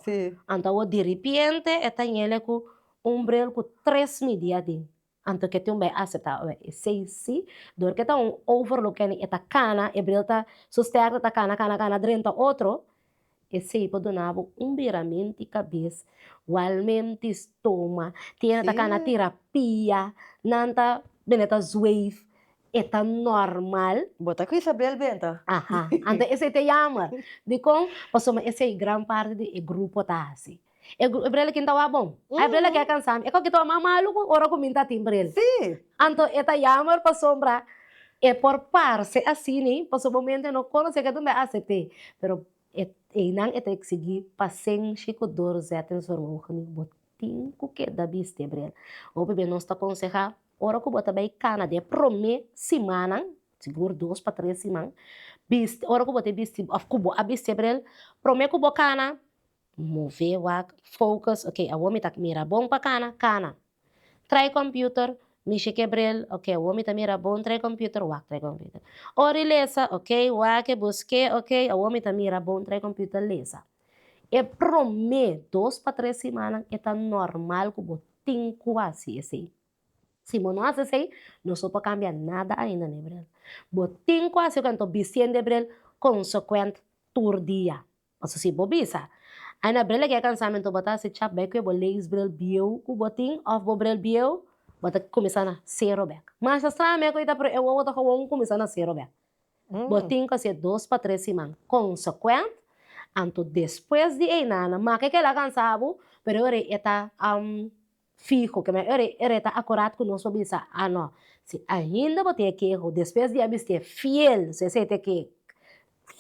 Speaker 5: anto awor diripiente e ta yele ku un bril ku tres midi aden. Anto ke tin un bai aseptá ora esei si, dor ke ta un overlook kende e ta kana, e bril ta su sterkte ta kana kana kana drenta otro, esei por duna bo un biramenti kabes, walmenti stoma, tin hende ta kana tira pia, nan ta bini ta zweef, e ta normal.
Speaker 1: Bo ta kisa bril benta.
Speaker 5: Aha, anto esei ta jammer. Dikon? Pasobra esei gran parti di e grupo ta hasi. E bril aki no ta wak bon. E bril aki a kansa mi. E koki ta wak mas malu ku ora ku mi ta tin bril.
Speaker 1: Sí.
Speaker 5: Anto e ta jammer pasobra e por parse asina pasobra bo mente no konosé ke ta asept'é. Pero e einan e ta eksigí pasenshi ku doorzettingsvermogen. Bo tin ku keda bisti e bril. Hopi bes nos ta konsehá ora ku bo ta bai kana den e promé simannan, sigur dos pa tres siman, bisti ora ku bo ta bisti òf ku bo a bisti e bril, promé ku bo kana Move wak, focus, ok awor mi ta mira bon pa kana, kana. Trai computer, mishi ke bril, ok awor mi ta mira bon trai computer, wak trai computer. Ora i lesa, ok wak e buske, ok awor mi ta mira bon trai computer, lesa. E prome dos pa tres simannan e ta normal ku bo tin ku hasi esei. Si bo no hasi esei, nos no por kambia nada ainda na e bril. Bo tin ku hasi anto bistiendo e bril consequent tur dia. Pasobra si bo bisa, Ay na bril aki a kansa mi, anto bo ta hasi chap bai ku e bo leesbril bieu ku bo tin òf bo bril bieu, bo ta kuminsá na sero bèk. Masha straño mi a koita pero e wowo ta gewoon kuminsá na sero bèk. Bo tin ku hasié dos pa tres siman konsekuent, anto despues di einan make kila kansa bo, pero e ora ei e ta fiho, ke men ora ei ta akurat ku nos por bisa, ah no, si ainda bo tin e keho despues di a bistié fiel, si esei ta e ke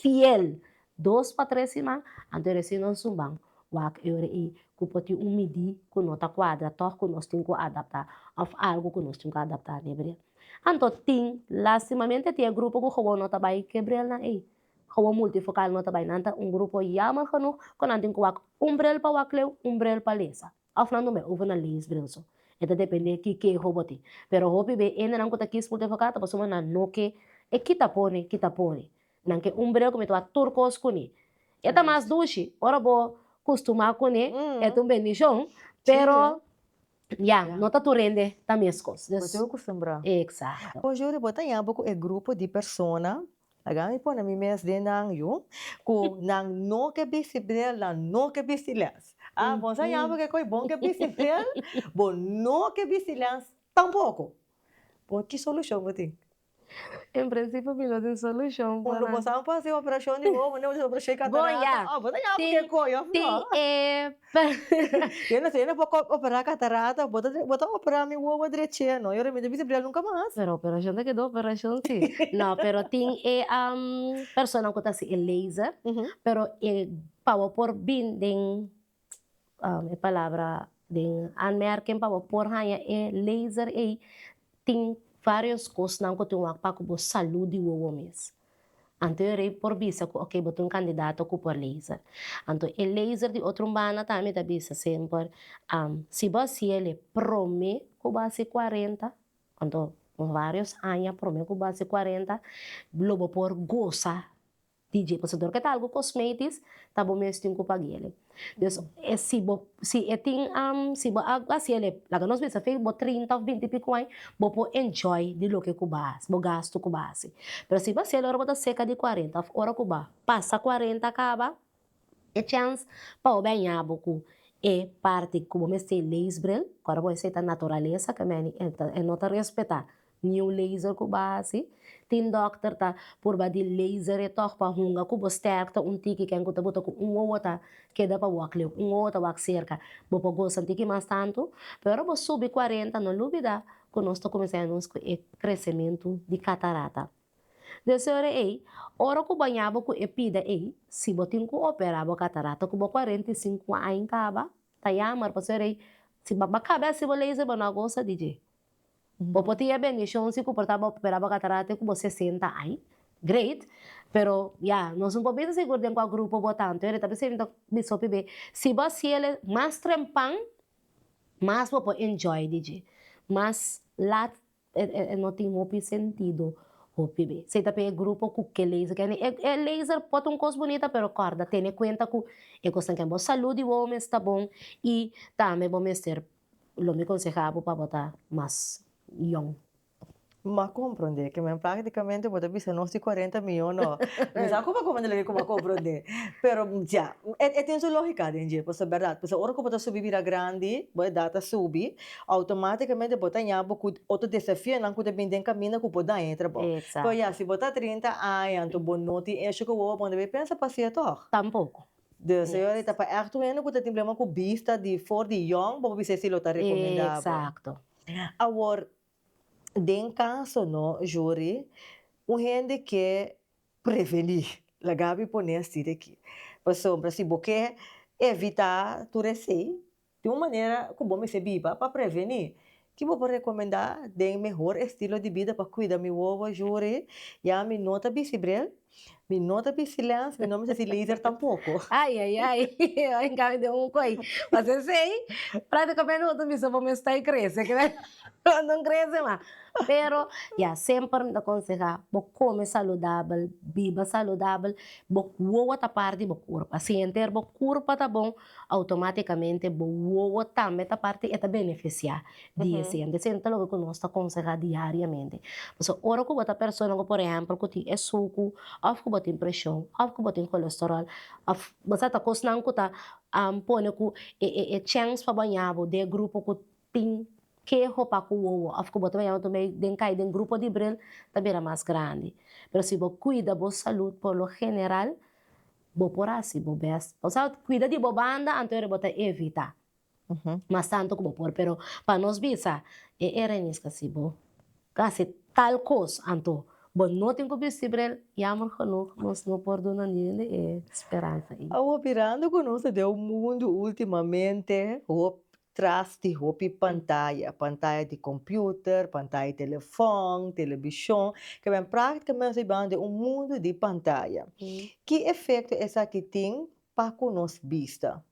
Speaker 5: fiel dos pa tres siman, anto e resi nos un ban wak e ora ei ku por tin un midí ku no ta kuadra tòg ku nos tin ku adaptá òf algu ku nos tin ku adaptá den bril. Anto tin, lastimamente tin e grupo ku gewoon no ta bai ke brilnan ei, gewoon multifokal no ta bai, nan ta un grupo jammer genoeg ku nan tin ku wak un bril pa wak leu, un bril pa lesa. Of nan no over na leesbril so. E ta depende ki keho bo tin. Pero hopi be hendenan ku ta kis multifocal ta pasobra nan no ke e kita pone, kita pone. Nan ke un bril ku mi ta wak tur kos kuné. E ta mas dushi ora bo kustumá kuné, e ta un bendishon, pero ya, no ta tur hende ta meskos.
Speaker 1: Bo tin ku kustumbrá.
Speaker 5: Eksakto.
Speaker 1: Bo Juri, bo ta yama ku e grupo di persona Laga mi pone mi mes den nan yu, ku nan no ke bisti bril, nan no ke bisti lens. Ah, bon sa yama ke koi bon ke bisti bril, bo no ke bisti lens tampoko. Bon, ki solushon bo tin?
Speaker 5: En prinsipio mi no tin solushon pa
Speaker 1: nan. Bo sa por hasi operashon di wowo, bo no por hasi operashon di katarata.
Speaker 5: Bon, ya.
Speaker 1: Bo ta yama ke koi òf no?
Speaker 5: Tin e.
Speaker 1: Yo no sé, yo no por operá katarata, bo ta bo ta operá mi wowo dreché, no, yo mi ta bisti bril nunka mas.
Speaker 5: Pero operashon ta keda operashon si. No, pero tin e personanan ku ta hasi e laser, pero e pa bo por bin den e palabra den aanmerking pa bo por haña e laser ei tin varios kosnan ku tin wak pa ku bo salud di wowo mes. Anto e rei por bisa ku oke bo ta un kandidato ku por laser. Anto e laser di otro un banda tambe ta bisa semper, si bo hasi el e prome ku bo hasi 40, anto varios aña prome ku bo hasi 40, lo bo por gosa di dje. Pasobra dor ke ta algu kosmetis, ta bo mes tin ku pag'el. Dus e si bo si e tin si bo a hasi el e laga nos bisa fe bo 30 of 20 i pico aña bo por enjoy di loke ku bo a hasi bo gasto ku bo a hasi. Pero si bo hasi el ora bo ta serka di 40 of ora ku bo a pasa 40 kaba e chèns pa bo baña bo ku e parti ku bo mester leesbril ku ora bo esei ta naturalesa ke meni e no ta respetá Niun laser ku bo hasi. Tin dòkter ta purba di laser e tòg pa hunga ku bo stèrkte un tiki ken ku ta buta ku un wowo ta keda pa wak leu, un wowo ta wak serka. Bo por gosa un tiki mas tantu, pero ora bo subi 40 no lubida ku nos ta kuminsá nos ku e kresementu di katarata. Des ora ei, ora ku bo haña bo ku e pida ei, si bo tin ku operá bo katarata ku bo 45 aña kaba, ta yammer pasobra ei si bo a kaba hasi bo laser bo no a gosa di dje. Bo por tin e bendicion si cu por ta bo opera bo catarata cu bo 60 aña, great, pero ya, nos no por bisa sigur den cua grupo bo ta, anto ta bisa mi ta bisa hopi be, si bo haci el mas trempan, mas bo por enjoy di dje, mas laat e no tin hopi sentido hopi be. Esey ta pa e grupo cu ke laser, kende e laser por ta un cos bunita pero corda tene cuenta cu e cosnan ken bo salud di bo mes ta bon y tambe bo mester Lo mi conseha bo pa bo ta mas yong.
Speaker 1: M'a comprende ke men practicamente bo ta bisa nos di 40 miyon no. Mi sa como como loke ku m'a comprende. Pero ya, e tin su logica den dje, pasobra berdad. Pasobra ora ku bo ta subi bira grandi, bo edad ta subi, automaticamente bo ta haña bo ku otro desafionan ku ta bini den caminda ku por daña e trabou. Pero ya, si bo ta 30 aña anto bo no tin esho ku bo, bo no debe pensa pa hacié tog.
Speaker 5: Tampoco.
Speaker 1: Dus e ora ta pa ègt un hende ku ta tin problema ku bista di for di yòn, bo por bisa si lo ta rekomendá bo.
Speaker 5: Eksakto.
Speaker 1: Awor, den kaso no, Juri, un hende ke prevení, laga mi pone así di aki, pasobra si bo ke evitá tur esei, Tin un manera ku bo mester biba pa prevení. Ki bo por rekomendá den mehor estilo di bida pa kuida mi wowo, Juri? Ya mi no ta bisti bril, mi no ta bisti lens, mi no mester si laser tampoko.
Speaker 5: Ai, ai, ai, en cambio den un koi. Pas esei, prácticamente bo ta bisa bo mes ta e crece, no crece mas. Pero, ya, semper mi ta konsehá bo kome saludabel, biba saludabel, bo wowo ta parti bo kurpa. Si henter bo kurpa ta bon, Automáticamente bo wowo tambe ta parti e ta beneficiá di esei. Entonces esei ta loke ku nos ta konsehá diariamente. Pasobra ora ku bo ta persona ku por ehèmpel ku tin e suku òf ku bo tin preshon òf ku bo tin kolesteròl òf bo sa ta kosnan ku ta pone ku e chèns pa bo haña bo den e grupo ku tin keho pa ku wowo òf ku bo ta baña bo den kai den grupo di bril ta bira mas grandi. Pero si bo kuida bo salud por lo general Bo por hasi bo best. Osea, cuida di bo banda anto ora bo ta evita mas tanto cu bo por. Pero pa nos bisa e erenisca si bo haci tal cos anto bo no tin cu bisti bril, jammer genoeg nos no por duna niun hende e speransa ey.
Speaker 1: Awor mirando cu nos ta den un mundo ultimamente hopi Tras di hopi pantaya, pantaya di computer, pantaya di telefon, televishon, ke men praktikamente biba den un mundu di pantaya. Ki efekto esaki tin pa ku nos bista?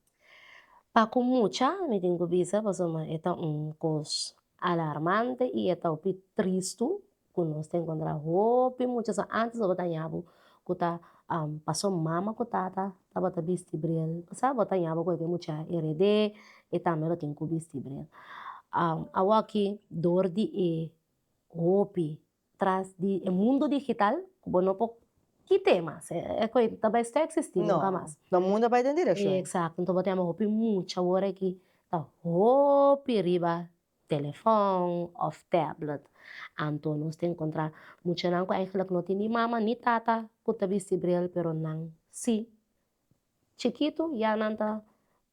Speaker 5: Pa ku mucha, mi tin ku bisa pasobra e ta un kos alarmante i e ta hopi tristu ku nos ta enkontrá hopi mucha sa antes bo ta haña bo ku ta paso mama ku tata tabata bisti bril sa bo ta haña bo ku e mucha heredé e tambe lo tin ku bisti bril awoki dor di e hopi tras di e mundo digital ku bo no por kit'é mas e koe ta bai stop eksistí nunka mas
Speaker 1: No, mundo a bai den direkshon.
Speaker 5: Eksakto enton bo ta yama hopi mucha awor aki ta hopi riba telefòn òf tablet. Anto nos ta enkontrá muchanan ku eigenlijk no tin ni mama ni tata ku ta bisti bril pero nan sí chikitu ya nan ta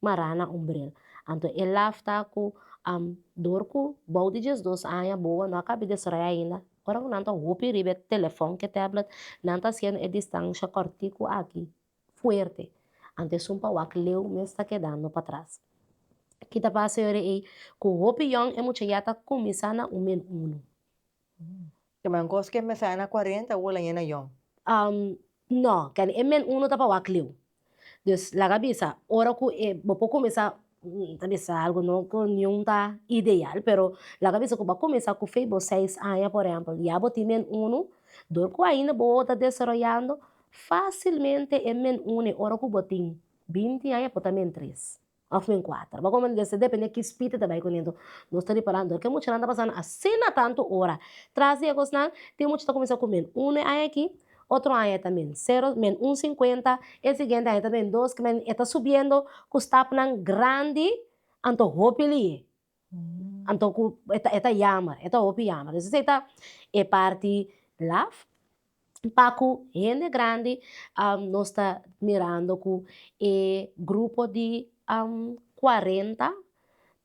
Speaker 5: mará na un bril. Anto e laf ta ku dor ku bou di 12 aña boa no a kabi desaroyá ainda, ora ku nan ta hopi riba e telefòn ku e tablet nan ta hasiendo e distansha kòrtiku aki fuerte. Anto esun pa wak leu mes ta kedando patras. Ki ta pasa e ora ei? Ku hopi yòn e mucha ya ta kuminsá na un men unu.
Speaker 1: Ke men kos ke mester na 40 awor la yena yòn.
Speaker 5: No, kende e min uno ta pa wak liu. Dus laga bisa, ora ku e bo por kuminsá, ta bisa algu no ku niun ta ideal, pero laga bisa ku bo a kuminsá ku fe bo seis aña por ehèmpel, ya bo tin min unu, dor ku ainda bo ta desaroyando, fásilmente e min unu e ora ku bo tin binti aña por ta min tres. Of min kuater. Bo komo ta depende ki speed e ta bai kuné. Nos ta ripará dor ke muchanan ta pasando asina tantu ora tras di e kosnan, tin mucha ta kuminsá ku min unu e aña aki, otro aña e ta min sero, min un sinkuenta, e siguiente aña e ta min dos, kimen e ta subiendo ku stapnan grandi, anto hopi lihe. Anto ku e ta e ta yammer, e ta hopi yammer. Dus esei ta e parti laf. Pa ku hende grandi nos ta mirando ku e grupo di kuarenta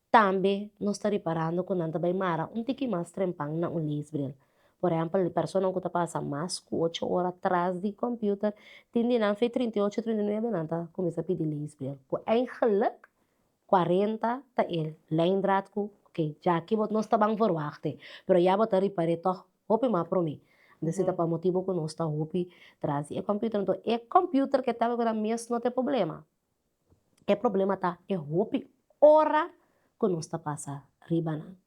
Speaker 5: tambe nos ta riparando ku nan ta bai mara un tiki mas trempan na un leesbril. Por ehèmpel, personanan ku ta pasa mas ku ocho ora tras di kòmpiuter tin di nan fe 38, 39 nan ta kuminsá pidi leesbril. Ku eigenlijk 40 ta e lijndraad ku ok djaki bo nos ta ban verwachtte pero ya bo ta ripar'é tòg hopi mas promé. Entonces ta pa motibu ku nos ta hopi tras di e computer enton e computer ke ta nan mes no ta e problema e problema ta e hopi ora ku nos ta pasa riba nan.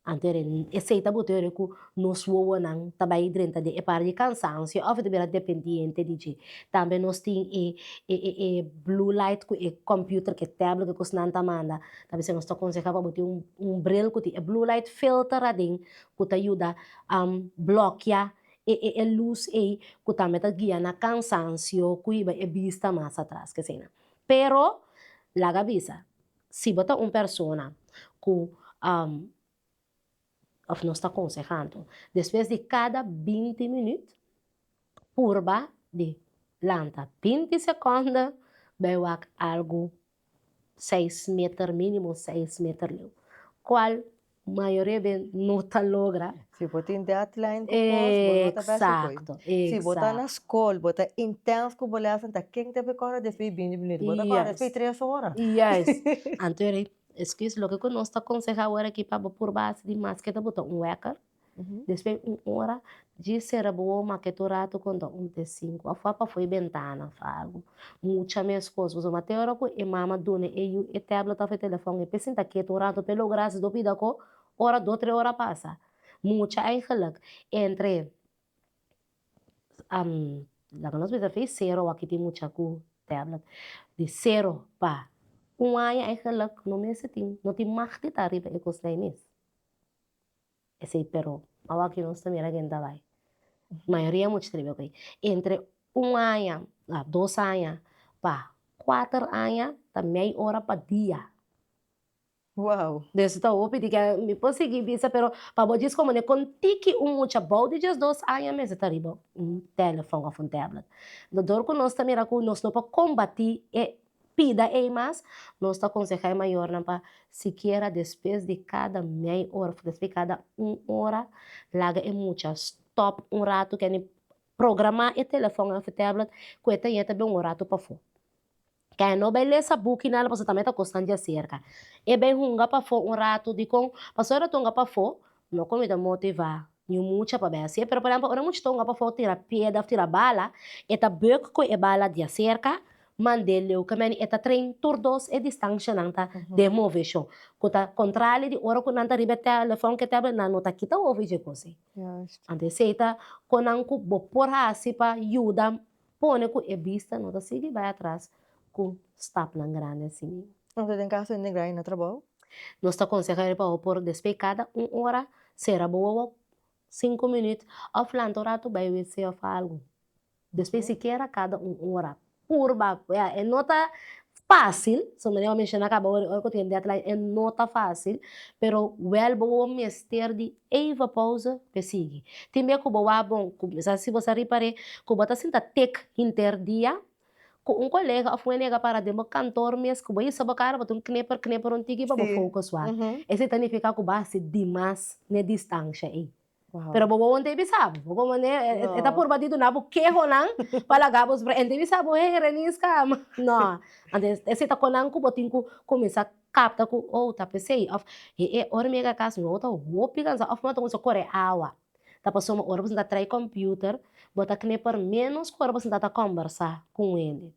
Speaker 5: Anto esei ta buta ora ku nos wowonan ta bai drenta den e par di kansansio òf e ta bira dependiente di dje. Tambe nos tin e e e blue light ku e computer ku e tablet ku e kosnan ta manda. Ta bisa nos ta konsehá pa bo tin un un bril ku tin e blue light filter aden ku ta yuda blòkia e e e lus ei ku tambe ta guia na kansansio ku hiba e bista mas atras keseinan. Pero laga bisa Si bo ta un persona ku òf nos ta konsehando, despues di kada 20 minüt purba di lanta 20 sekònde bai wak algu seis meter, mínimo seis meter leu, kual mayoria be no ta logra.
Speaker 1: Si bo tin deadline ku kos, bo no ta bèstig koe.
Speaker 5: Exacto,
Speaker 1: Si bo ta na
Speaker 5: exacto.
Speaker 1: skol, bo ta intens ku bo lèsnan, ta ken ta por kòrda despues di binti minüt? Bo ta kòrda despues di tres ora.
Speaker 5: Juist. Anto e rei, excuse, loke ku nos ta konsehá awor aki pa bo purba hasi di mas ke ta bo ta un wèker, despues un ora, djis sera bo wowo make tur ratu konta un te sinku, òf wak pafó e bentana òf algu. Mucha meskos, pasobra te ora ku e mama duna e yu e tablet òf e telefòn e por sinta ketu un ratu pa e logra hasi do bida ko ora do tre ora pasa. Mucha eigenlijk entre laga nos bisa fei sero wak tin mucha ku tablet di sero pa un aña eigenlijk no mester tin no tin mag di ta riba e kosnan ei mes. Esei pero awor aki nos ta mira ken ta bai. Mayoria mucha ta riba ku ei. Entre un aña, dos aña pa kuater aña ta mei ora pa dia.
Speaker 1: Wow.
Speaker 5: Dus ta hopi di ke mi por sigui bisa pero pa bo djis komo ne kon tiki un mucha bou di 12 aña mester ta riba un telefon of un tablet. Dor ku nos ta mira ku nos no por kombati e pida ei mas, nos ta konsehá e mayornan pa sikiera despues di kada mei ora of despues di kada un ora laga e mucha stòp un ratu kende programá e telefon of e tablet ku e ta yeta bin un ratu pafó. Ke no bai lesa buki nada pasobra tambe ta kosnan di aserka. E bai hunga pafó un ratu dikon? Pasobra ora ta hunga pafó no ku mi ta motivá niun mucha pa bai hasié pero por ehempel ora mucha ta hunga pafó tira piedra òf tira bala e ta buk ku e bala di aserka mand'é leu ke meni e ta train tur dos e distanshanan ta den moveshon ku ta kontrali di ora ku nan ta riba e telefòn ku e tablet nan no ta kita hopi dje kos ei. Anto esei ta konan ku bo por hasi pa yuda Pone ku e bista no ta sigui bai atras ku stapnan grandi asina.
Speaker 1: Anto den kaso hende grandi na trabou?
Speaker 5: Nos ta konsehá pa bo por despei kada un ora sera bo wowo sinku minüt òf lanta un ratu bai wc òf algu. Despei sikiera kada un ora purba, ya e no ta fásil, so manera bo a menshoná kaba ora ku tin deadline e no ta fásil, pero wèl bo wowo mester di Even pauze p'e sigui. Tin bia ku bo wak bon, ku sa si bo sa ripar'é ku bo ta sinta tek hinter dia, ku un kolega òf un enega para den bo kantor mes ku bo hisa bo kara bo ta un kneper kneper un tiki pa bo focus wak. Esei ta nifiká ku bo a hasi dimas n'e distansha ei. Pero bo wou no ta bisa bo, bo komo ne e ta purba di duna bo kehonan pa laga bo spera, e no ta bisa bo, hey Reniska, no. Anto esei ta konan ku bo tin ku kuminsá Kapta ku oh ta pesey of e e ora mi yega kas mi wou ta hopi kansa of mi ta kuminsa kore awa. Ta pasobra ora bo sinta trae computer, bo ta kneper ménos ku ora bo sinta ta kòmbersá ku un hende.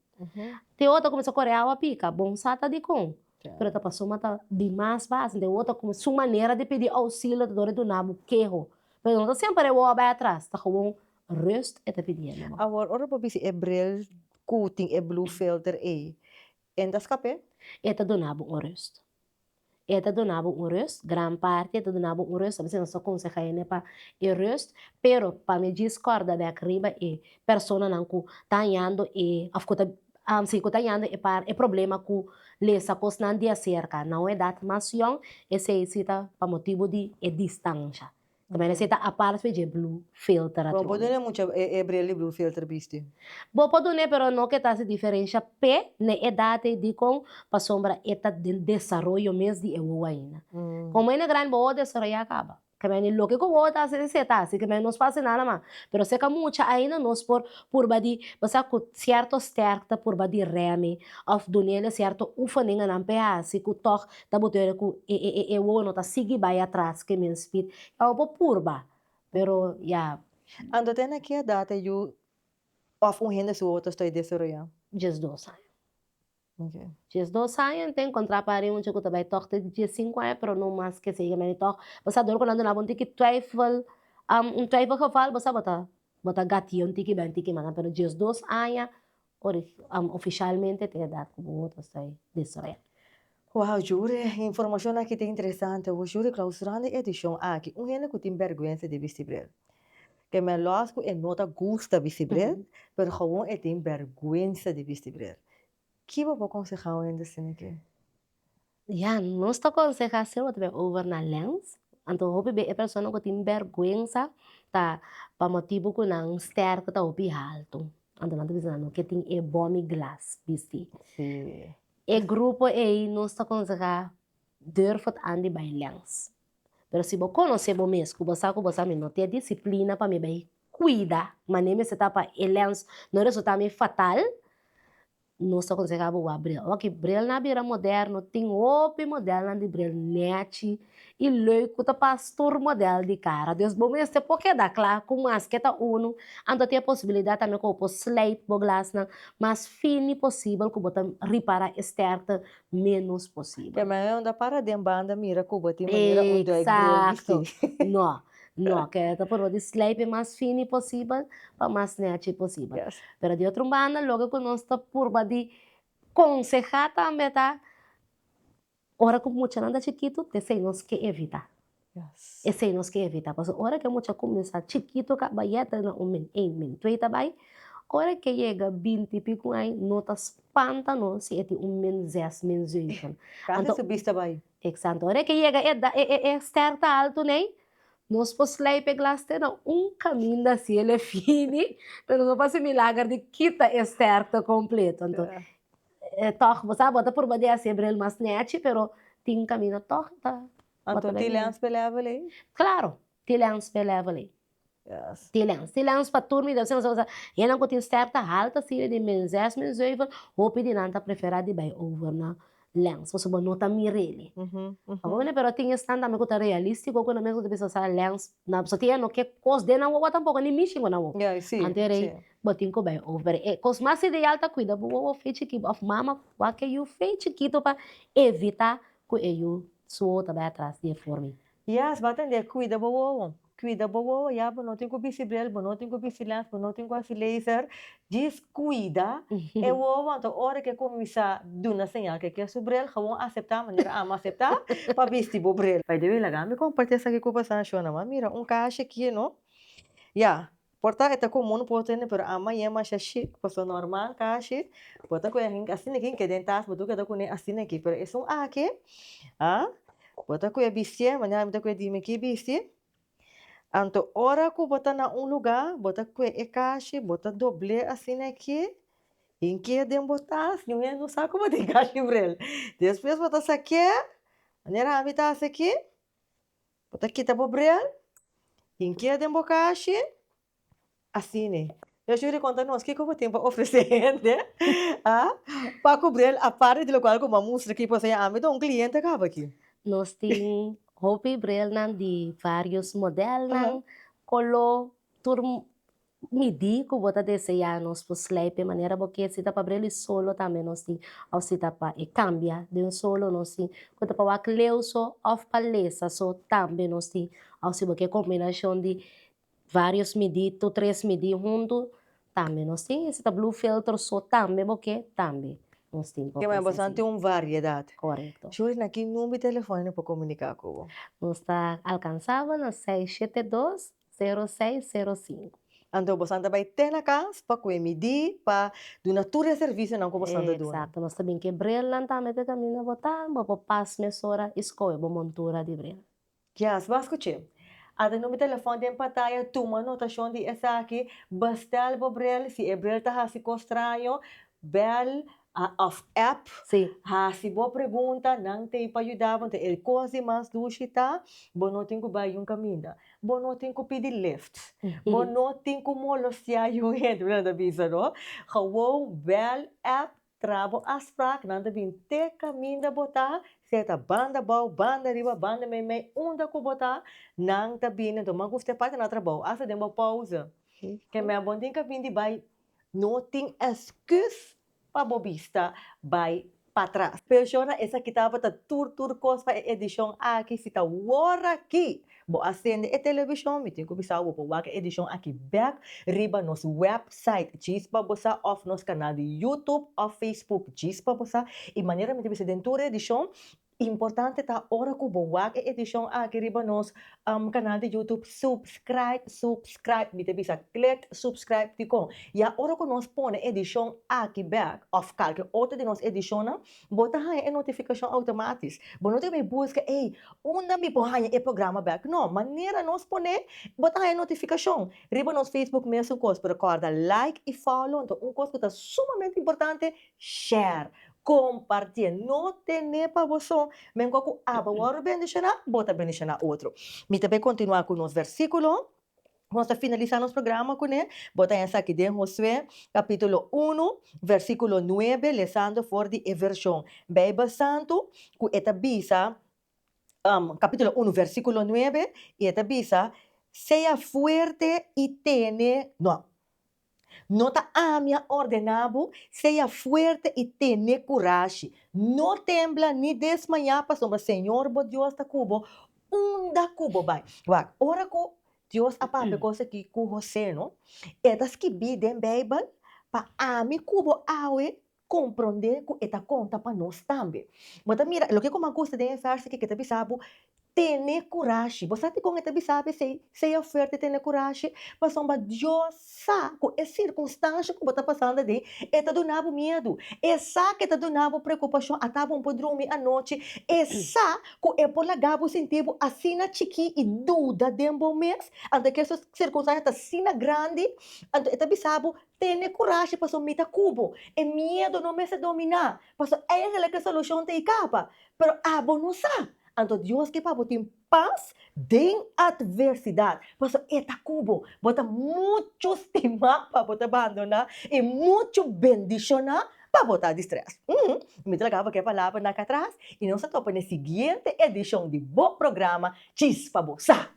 Speaker 5: Te ora ta kuminsá kore awa pika, bon sa ta dikon, pero ta pasobra ta di mas base. Te ora ta kuminsá, su manera di pidi ousilio ta dor di duna bo keho, pero no ta semper e wou bai atras, ta gewoon rust e ta pidiendo bo.
Speaker 1: Awor, ora bo bisti e bril ku tin e blue filter ei, e no ta skap'é?
Speaker 5: E ta duna bo un rust. E ta duna bo un rust, gran parti e ta duna bo un rust, a bes nos ta konseha hende pa e rust, pero pa mi djis kòrda bèk riba e personanan ku ta hañando e òf ku ta si ku ta hañando e par e problema ku lesa kosnan di aserka na un edat mas yòn, esei si ta pa motibu di e distansha. Ta mester ta apart fe dje blue filter
Speaker 1: Bo por
Speaker 5: atrobe.
Speaker 1: duna mucha e e bril di blue filter bisti.
Speaker 5: Bo por dun'é pero no ke ta hasi diferensha p'e n'e edat ei dikon pasobra e ta den desaroyo mes di e wowo ainda. Komo hende grandi bo wowo desaroyá kaba. Ke mende loke ku wowo ta hasi esei ta hasi ke mende nos por hasi nada mas. Pero seka mucha ainda nos por purba di bo sa ku sierto sterkte purba di rèmi òf dun'é sierto oefeningennan p'e hasi ku tòg Ta bo tere ku e e e wowo no ta sigui bai atras ke men speed. Ya bo por purba, pero ya.
Speaker 1: Anto te na ki edat e yu of un hende su wowo ta stoi desaroyá?
Speaker 5: 12 aña.
Speaker 1: Ok.
Speaker 5: 12 aña en ta enkontrá pari un ku ta bai tòg te 15 aña pero no mas ke esei. Meni tòg bo sa dor ku nan duna bo un tiki twijfel, un twijfelgeval bo sa bo ta bo ta gatia un tiki bai un tiki mas pero 12 aña Ofishalmente te edat ku bo ta stoi desaroyá.
Speaker 1: Wow Jure, informashon aki ta interesante. Wo Jure klausurando e edishon aki, un hende ku tin bèrgwensa di bisti bril. Ke men lòs ku e no ta gusta bisti bril, pero gewon e tin bèrgwensa di bisti bril. Ki bo por konsehá un hende asina aki?
Speaker 5: Ya, nos ta konsehá ser bo ta bai over na lens, anto hopi be e persona ku tin bèrgwensa ta pa motibu ku nan stèrkte ta hopi haltu, anto nan ta bisa nan no ke tin e bomi glas bisti. E grupo ei nos ta konsehá durf het aan di bai lens. Pero si bo konosé bo mes ku bo sa ku bo sa mi no tin e disiplina pa mi bai kuida manera mi mester ta pa e lens no resultá mi fatal, Nos ta konsehá bo wak bril. Awor ki brilnan a bira moderno, tin hopi modelnan di bril nèchi i leuk ku ta pas tur modèl di kara. Dus bo mester por keda kla ku maske ta unu, anto tin e posibilidat tambe ku bo por slijp bo glasnan mas fini posibel ku bo ta ripará e stèrkte ménos posibel.
Speaker 1: Ke manera un ta para den banda mira ku bo tin manera un duikbril
Speaker 5: bisti. Eksakto. No. No, ke ta purba di slijp e mas fini posibel pa mas nechi posibel. Pero di otro banda loke ku nos ta purba di konsehá tambe ta ora ku muchanan ta chikitu esei nos ke evitá. Esei nos ke evitá pasobra ora ku e mucha kuminsá chikitu kaba yeta na un min ein min twee ta bai ora ke yega binti i piku aña no ta spanta nos si e tin un min zes min zeven.
Speaker 1: Kasi su bista bai.
Speaker 5: Exacto. Ora ke yega e da e e e sterkte altu nei, nos por slijp e glas te na un kaminda si el e fini, pero no por hasi milager di kita e sterkte kompleto. Anto, tòg, bo sa, bo ta purba di hasi e bril mas nèchi, pero tin kaminda tòg ta bo
Speaker 1: Anto
Speaker 5: ta bai
Speaker 1: tin
Speaker 5: mira.
Speaker 1: lens p'e level ei?
Speaker 5: Klaro, tin lens p'e level ei.
Speaker 1: Yes.
Speaker 5: Tin lens. Tin lens pa tur midó. Asina nos ta hendenan ku tin sterkte haltu asina di min zes, min zeven, hopi di nan ta preferá di bai over na lens pasobra bo no ta mir'é. Awor pero tin esnan tambe ku ta realístiko ku nan mes ku ta bisa sa lens na pasobra tin e no ke kos den nan wowo tampoko ni mishi ku nan wowo.
Speaker 1: Ya, si,
Speaker 5: Anto e rei
Speaker 1: si.
Speaker 5: bo tin ku bai over. E kos mas ideal ta kuida bo wowo fe chikito òf mama wak e yu fe chikito pa evitá ku e yu su wowo ta bai atras di e forma ei.
Speaker 1: Yes, bo a tende, kuida bo wowo. Kuida bo wowo, ya bo no tin ku bisti bril, bo no tin ku bisti lens, bo no tin ku hasi laser. Djis kuida e wowo, anto ora ke kuminsá duna señal ke ke su bril, gewoon aseptá manera ami aseptá pa bisti bo bril. By the way, laga mi kompartí esaki ku boso shona. M'a mira un kashi aki, no? Ya, por ta e ta komun por tende, pero ami a yema masha shik, pasobra normal kashi bo ta kohe asina aki, ke den tas bo ta keda kuné asina aki, pero esun aki, ah, bo ta kohe bistié, manera ami ta kohe dimi aki bisti, anto ora ku bo ta na un lugá, bo ta kohe e kashi, bo ta dobl'é asina aki, hink'é den bo tas, niun hende no sa ku bo tin kashi bril. Despues bo ta sak'é, manera ami ta hasi aki. Bo ta kita bo bril, hink'é den bo kashi, asina. Yo Judy konta nos kiko bo tin pa ofresé hende a pa ku bril aparte di lokual ku bo a mustra aki pasobra ami ta un kliente kaba aki.
Speaker 5: Nos tin hopi brilnan di varios modelnan. Koló tur midí ku bo ta deseá nos por slijp e manera bo ke. Si ta pa brel di solo tambe nos tin òf si ta pa e kambia den solo nos tin. Ku ta pa wak leu so òf pa lesa so tambe nos tin. Òf si bo ke kombinashon di Varios midí, tur tres midí huntu, tambe nos tin. I si ta blue filter so tambe bo ke, tambe nos tin pa
Speaker 1: Ke men
Speaker 5: ofresé
Speaker 1: boso
Speaker 5: si.
Speaker 1: tin un variedat.
Speaker 5: Korekto.
Speaker 1: Shuri, na ki number di telefòn hende por komuniká ku bo?
Speaker 5: Nos ta alkansabel na 672 0605.
Speaker 1: Anto boso ta bai te na kas pa ku e midí, pa duna tur e servisionan ku boso ta duna.
Speaker 5: Eksakto. Nos ta bin ke brilnan tambe te kaminda bo ta, bo por pas mesora i skohe bo montura di bril.
Speaker 1: Yes, bo a skuch'é. Ata number telefòn den pantaya, tuma notashon di esaki, bestel bo bril, si e bril ta hasi kos straño, bèl òf app, hasi bo pregunta, nan t'ei pa yuda bo. E kos di mas dushi ta, bo no tin ku bai yun kaminda, bo no tin ku pidi lift, bo no tin ku molostiá yun hende, nan ta bisa no. Gewoon bèl, app, Tra bo afspraak, nan ta bin te kaminda bo ta, sea ta banda bou, banda riba, banda meimei, unda ku bo ta, nan ta bini. Anto man gusta e parti na trabou, asta den bo pauze. Ke men bo tin kaminda di bai, no tin esküs pa bo bista bai patras. Penshona esaki tabata tur tur kos pa e edishon aki, si ta wor aki Bo a sende e televishon, mi tin ku bisa bo por wak e edishon aki bèk riba nos wèpsait Djis Pa Bo Sa òf nos kanal di YouTube òf Facebook Djis Pa Bo Sa. I manera mi ta bisa den tur edishon, importante ta ora ku bo wak e edishon aki riba nos kanal di YouTube, subscribe, subscribe, mi ta bisa klik subscribe dikon? Ya ora ku nos pone e edishon aki bèk òf kalke otro di nos edishonnan, Bo ta haña e notifikashon outomátis. Bo no tin ku bai buska, ey, unda mi por haña e programa bèk? No, manera nos pon'é, bo ta haña notifikashon. Riba nos Facebook mesun kos, pero kòrda like i follow. Anto un kos ku ta sumamente importante, share, kompartié. No ten'é pa bo so. Menkua ku abo wòrdu bendishoná, bo ta bendishoná otro. Mi ta bai kontinuá ku nos versíkulo. Nos ta finalisá nos programa kuné. Bo ta esaki den Josué kapítulo unu, versíkulo nuebe, lesando for di e vershon Beibel Santu, ku e ta bisa, kapítulo unu, versíkulo nuebe, i e ta bisa, Sea fuerte i tene, no, No ta ami a ordená bo, sea fuerte i tene kurashi. No tembla ni desmayá, pasobra Señor bo Dios ta ku bo unda ku bo bai. Wak, ora ku Dios a papia kos aki ku José, no, e ta skibí den Beibel pa ami ku bo awe komprondé ku e ta konta pa nos tambe. Bo ta mira, loke ku mi a gusta den e vèrs aki, ku e ta bisa bo, Tene kurashi. Bo sa dikon e ta bisa bo esei, Sea fuerte, tene kurashi? Pasobra Dios sa ku e sirkunstansha ku bo ta pasando aden, e ta duna bo miedu. E sa ku e ta duna bo preokupashon, ata bo no por drumi anochi. E sa ku e por laga bo sinti bo asina chikí i duda den bo mes. Anto ke sirkunstansha ta asina grandi, anto e ta bisa bo, Tene kurashi paso mi ta ku bo. E miedu no mester dominá, paso eigenlijk e solushon ta ei kaba. Pero abo no sa. Anto Dios ke pa bo tin pas den atversidat, paso e ta ku bo. Bo ta muchu stimá pa bo ta bandoná i muchu bendishoná pa bo ta di strès. Mi ta laga bo ku e palabranan akí atras i nos ta topa na e siguiente edishon di bo programa Djis pa Bo Sa.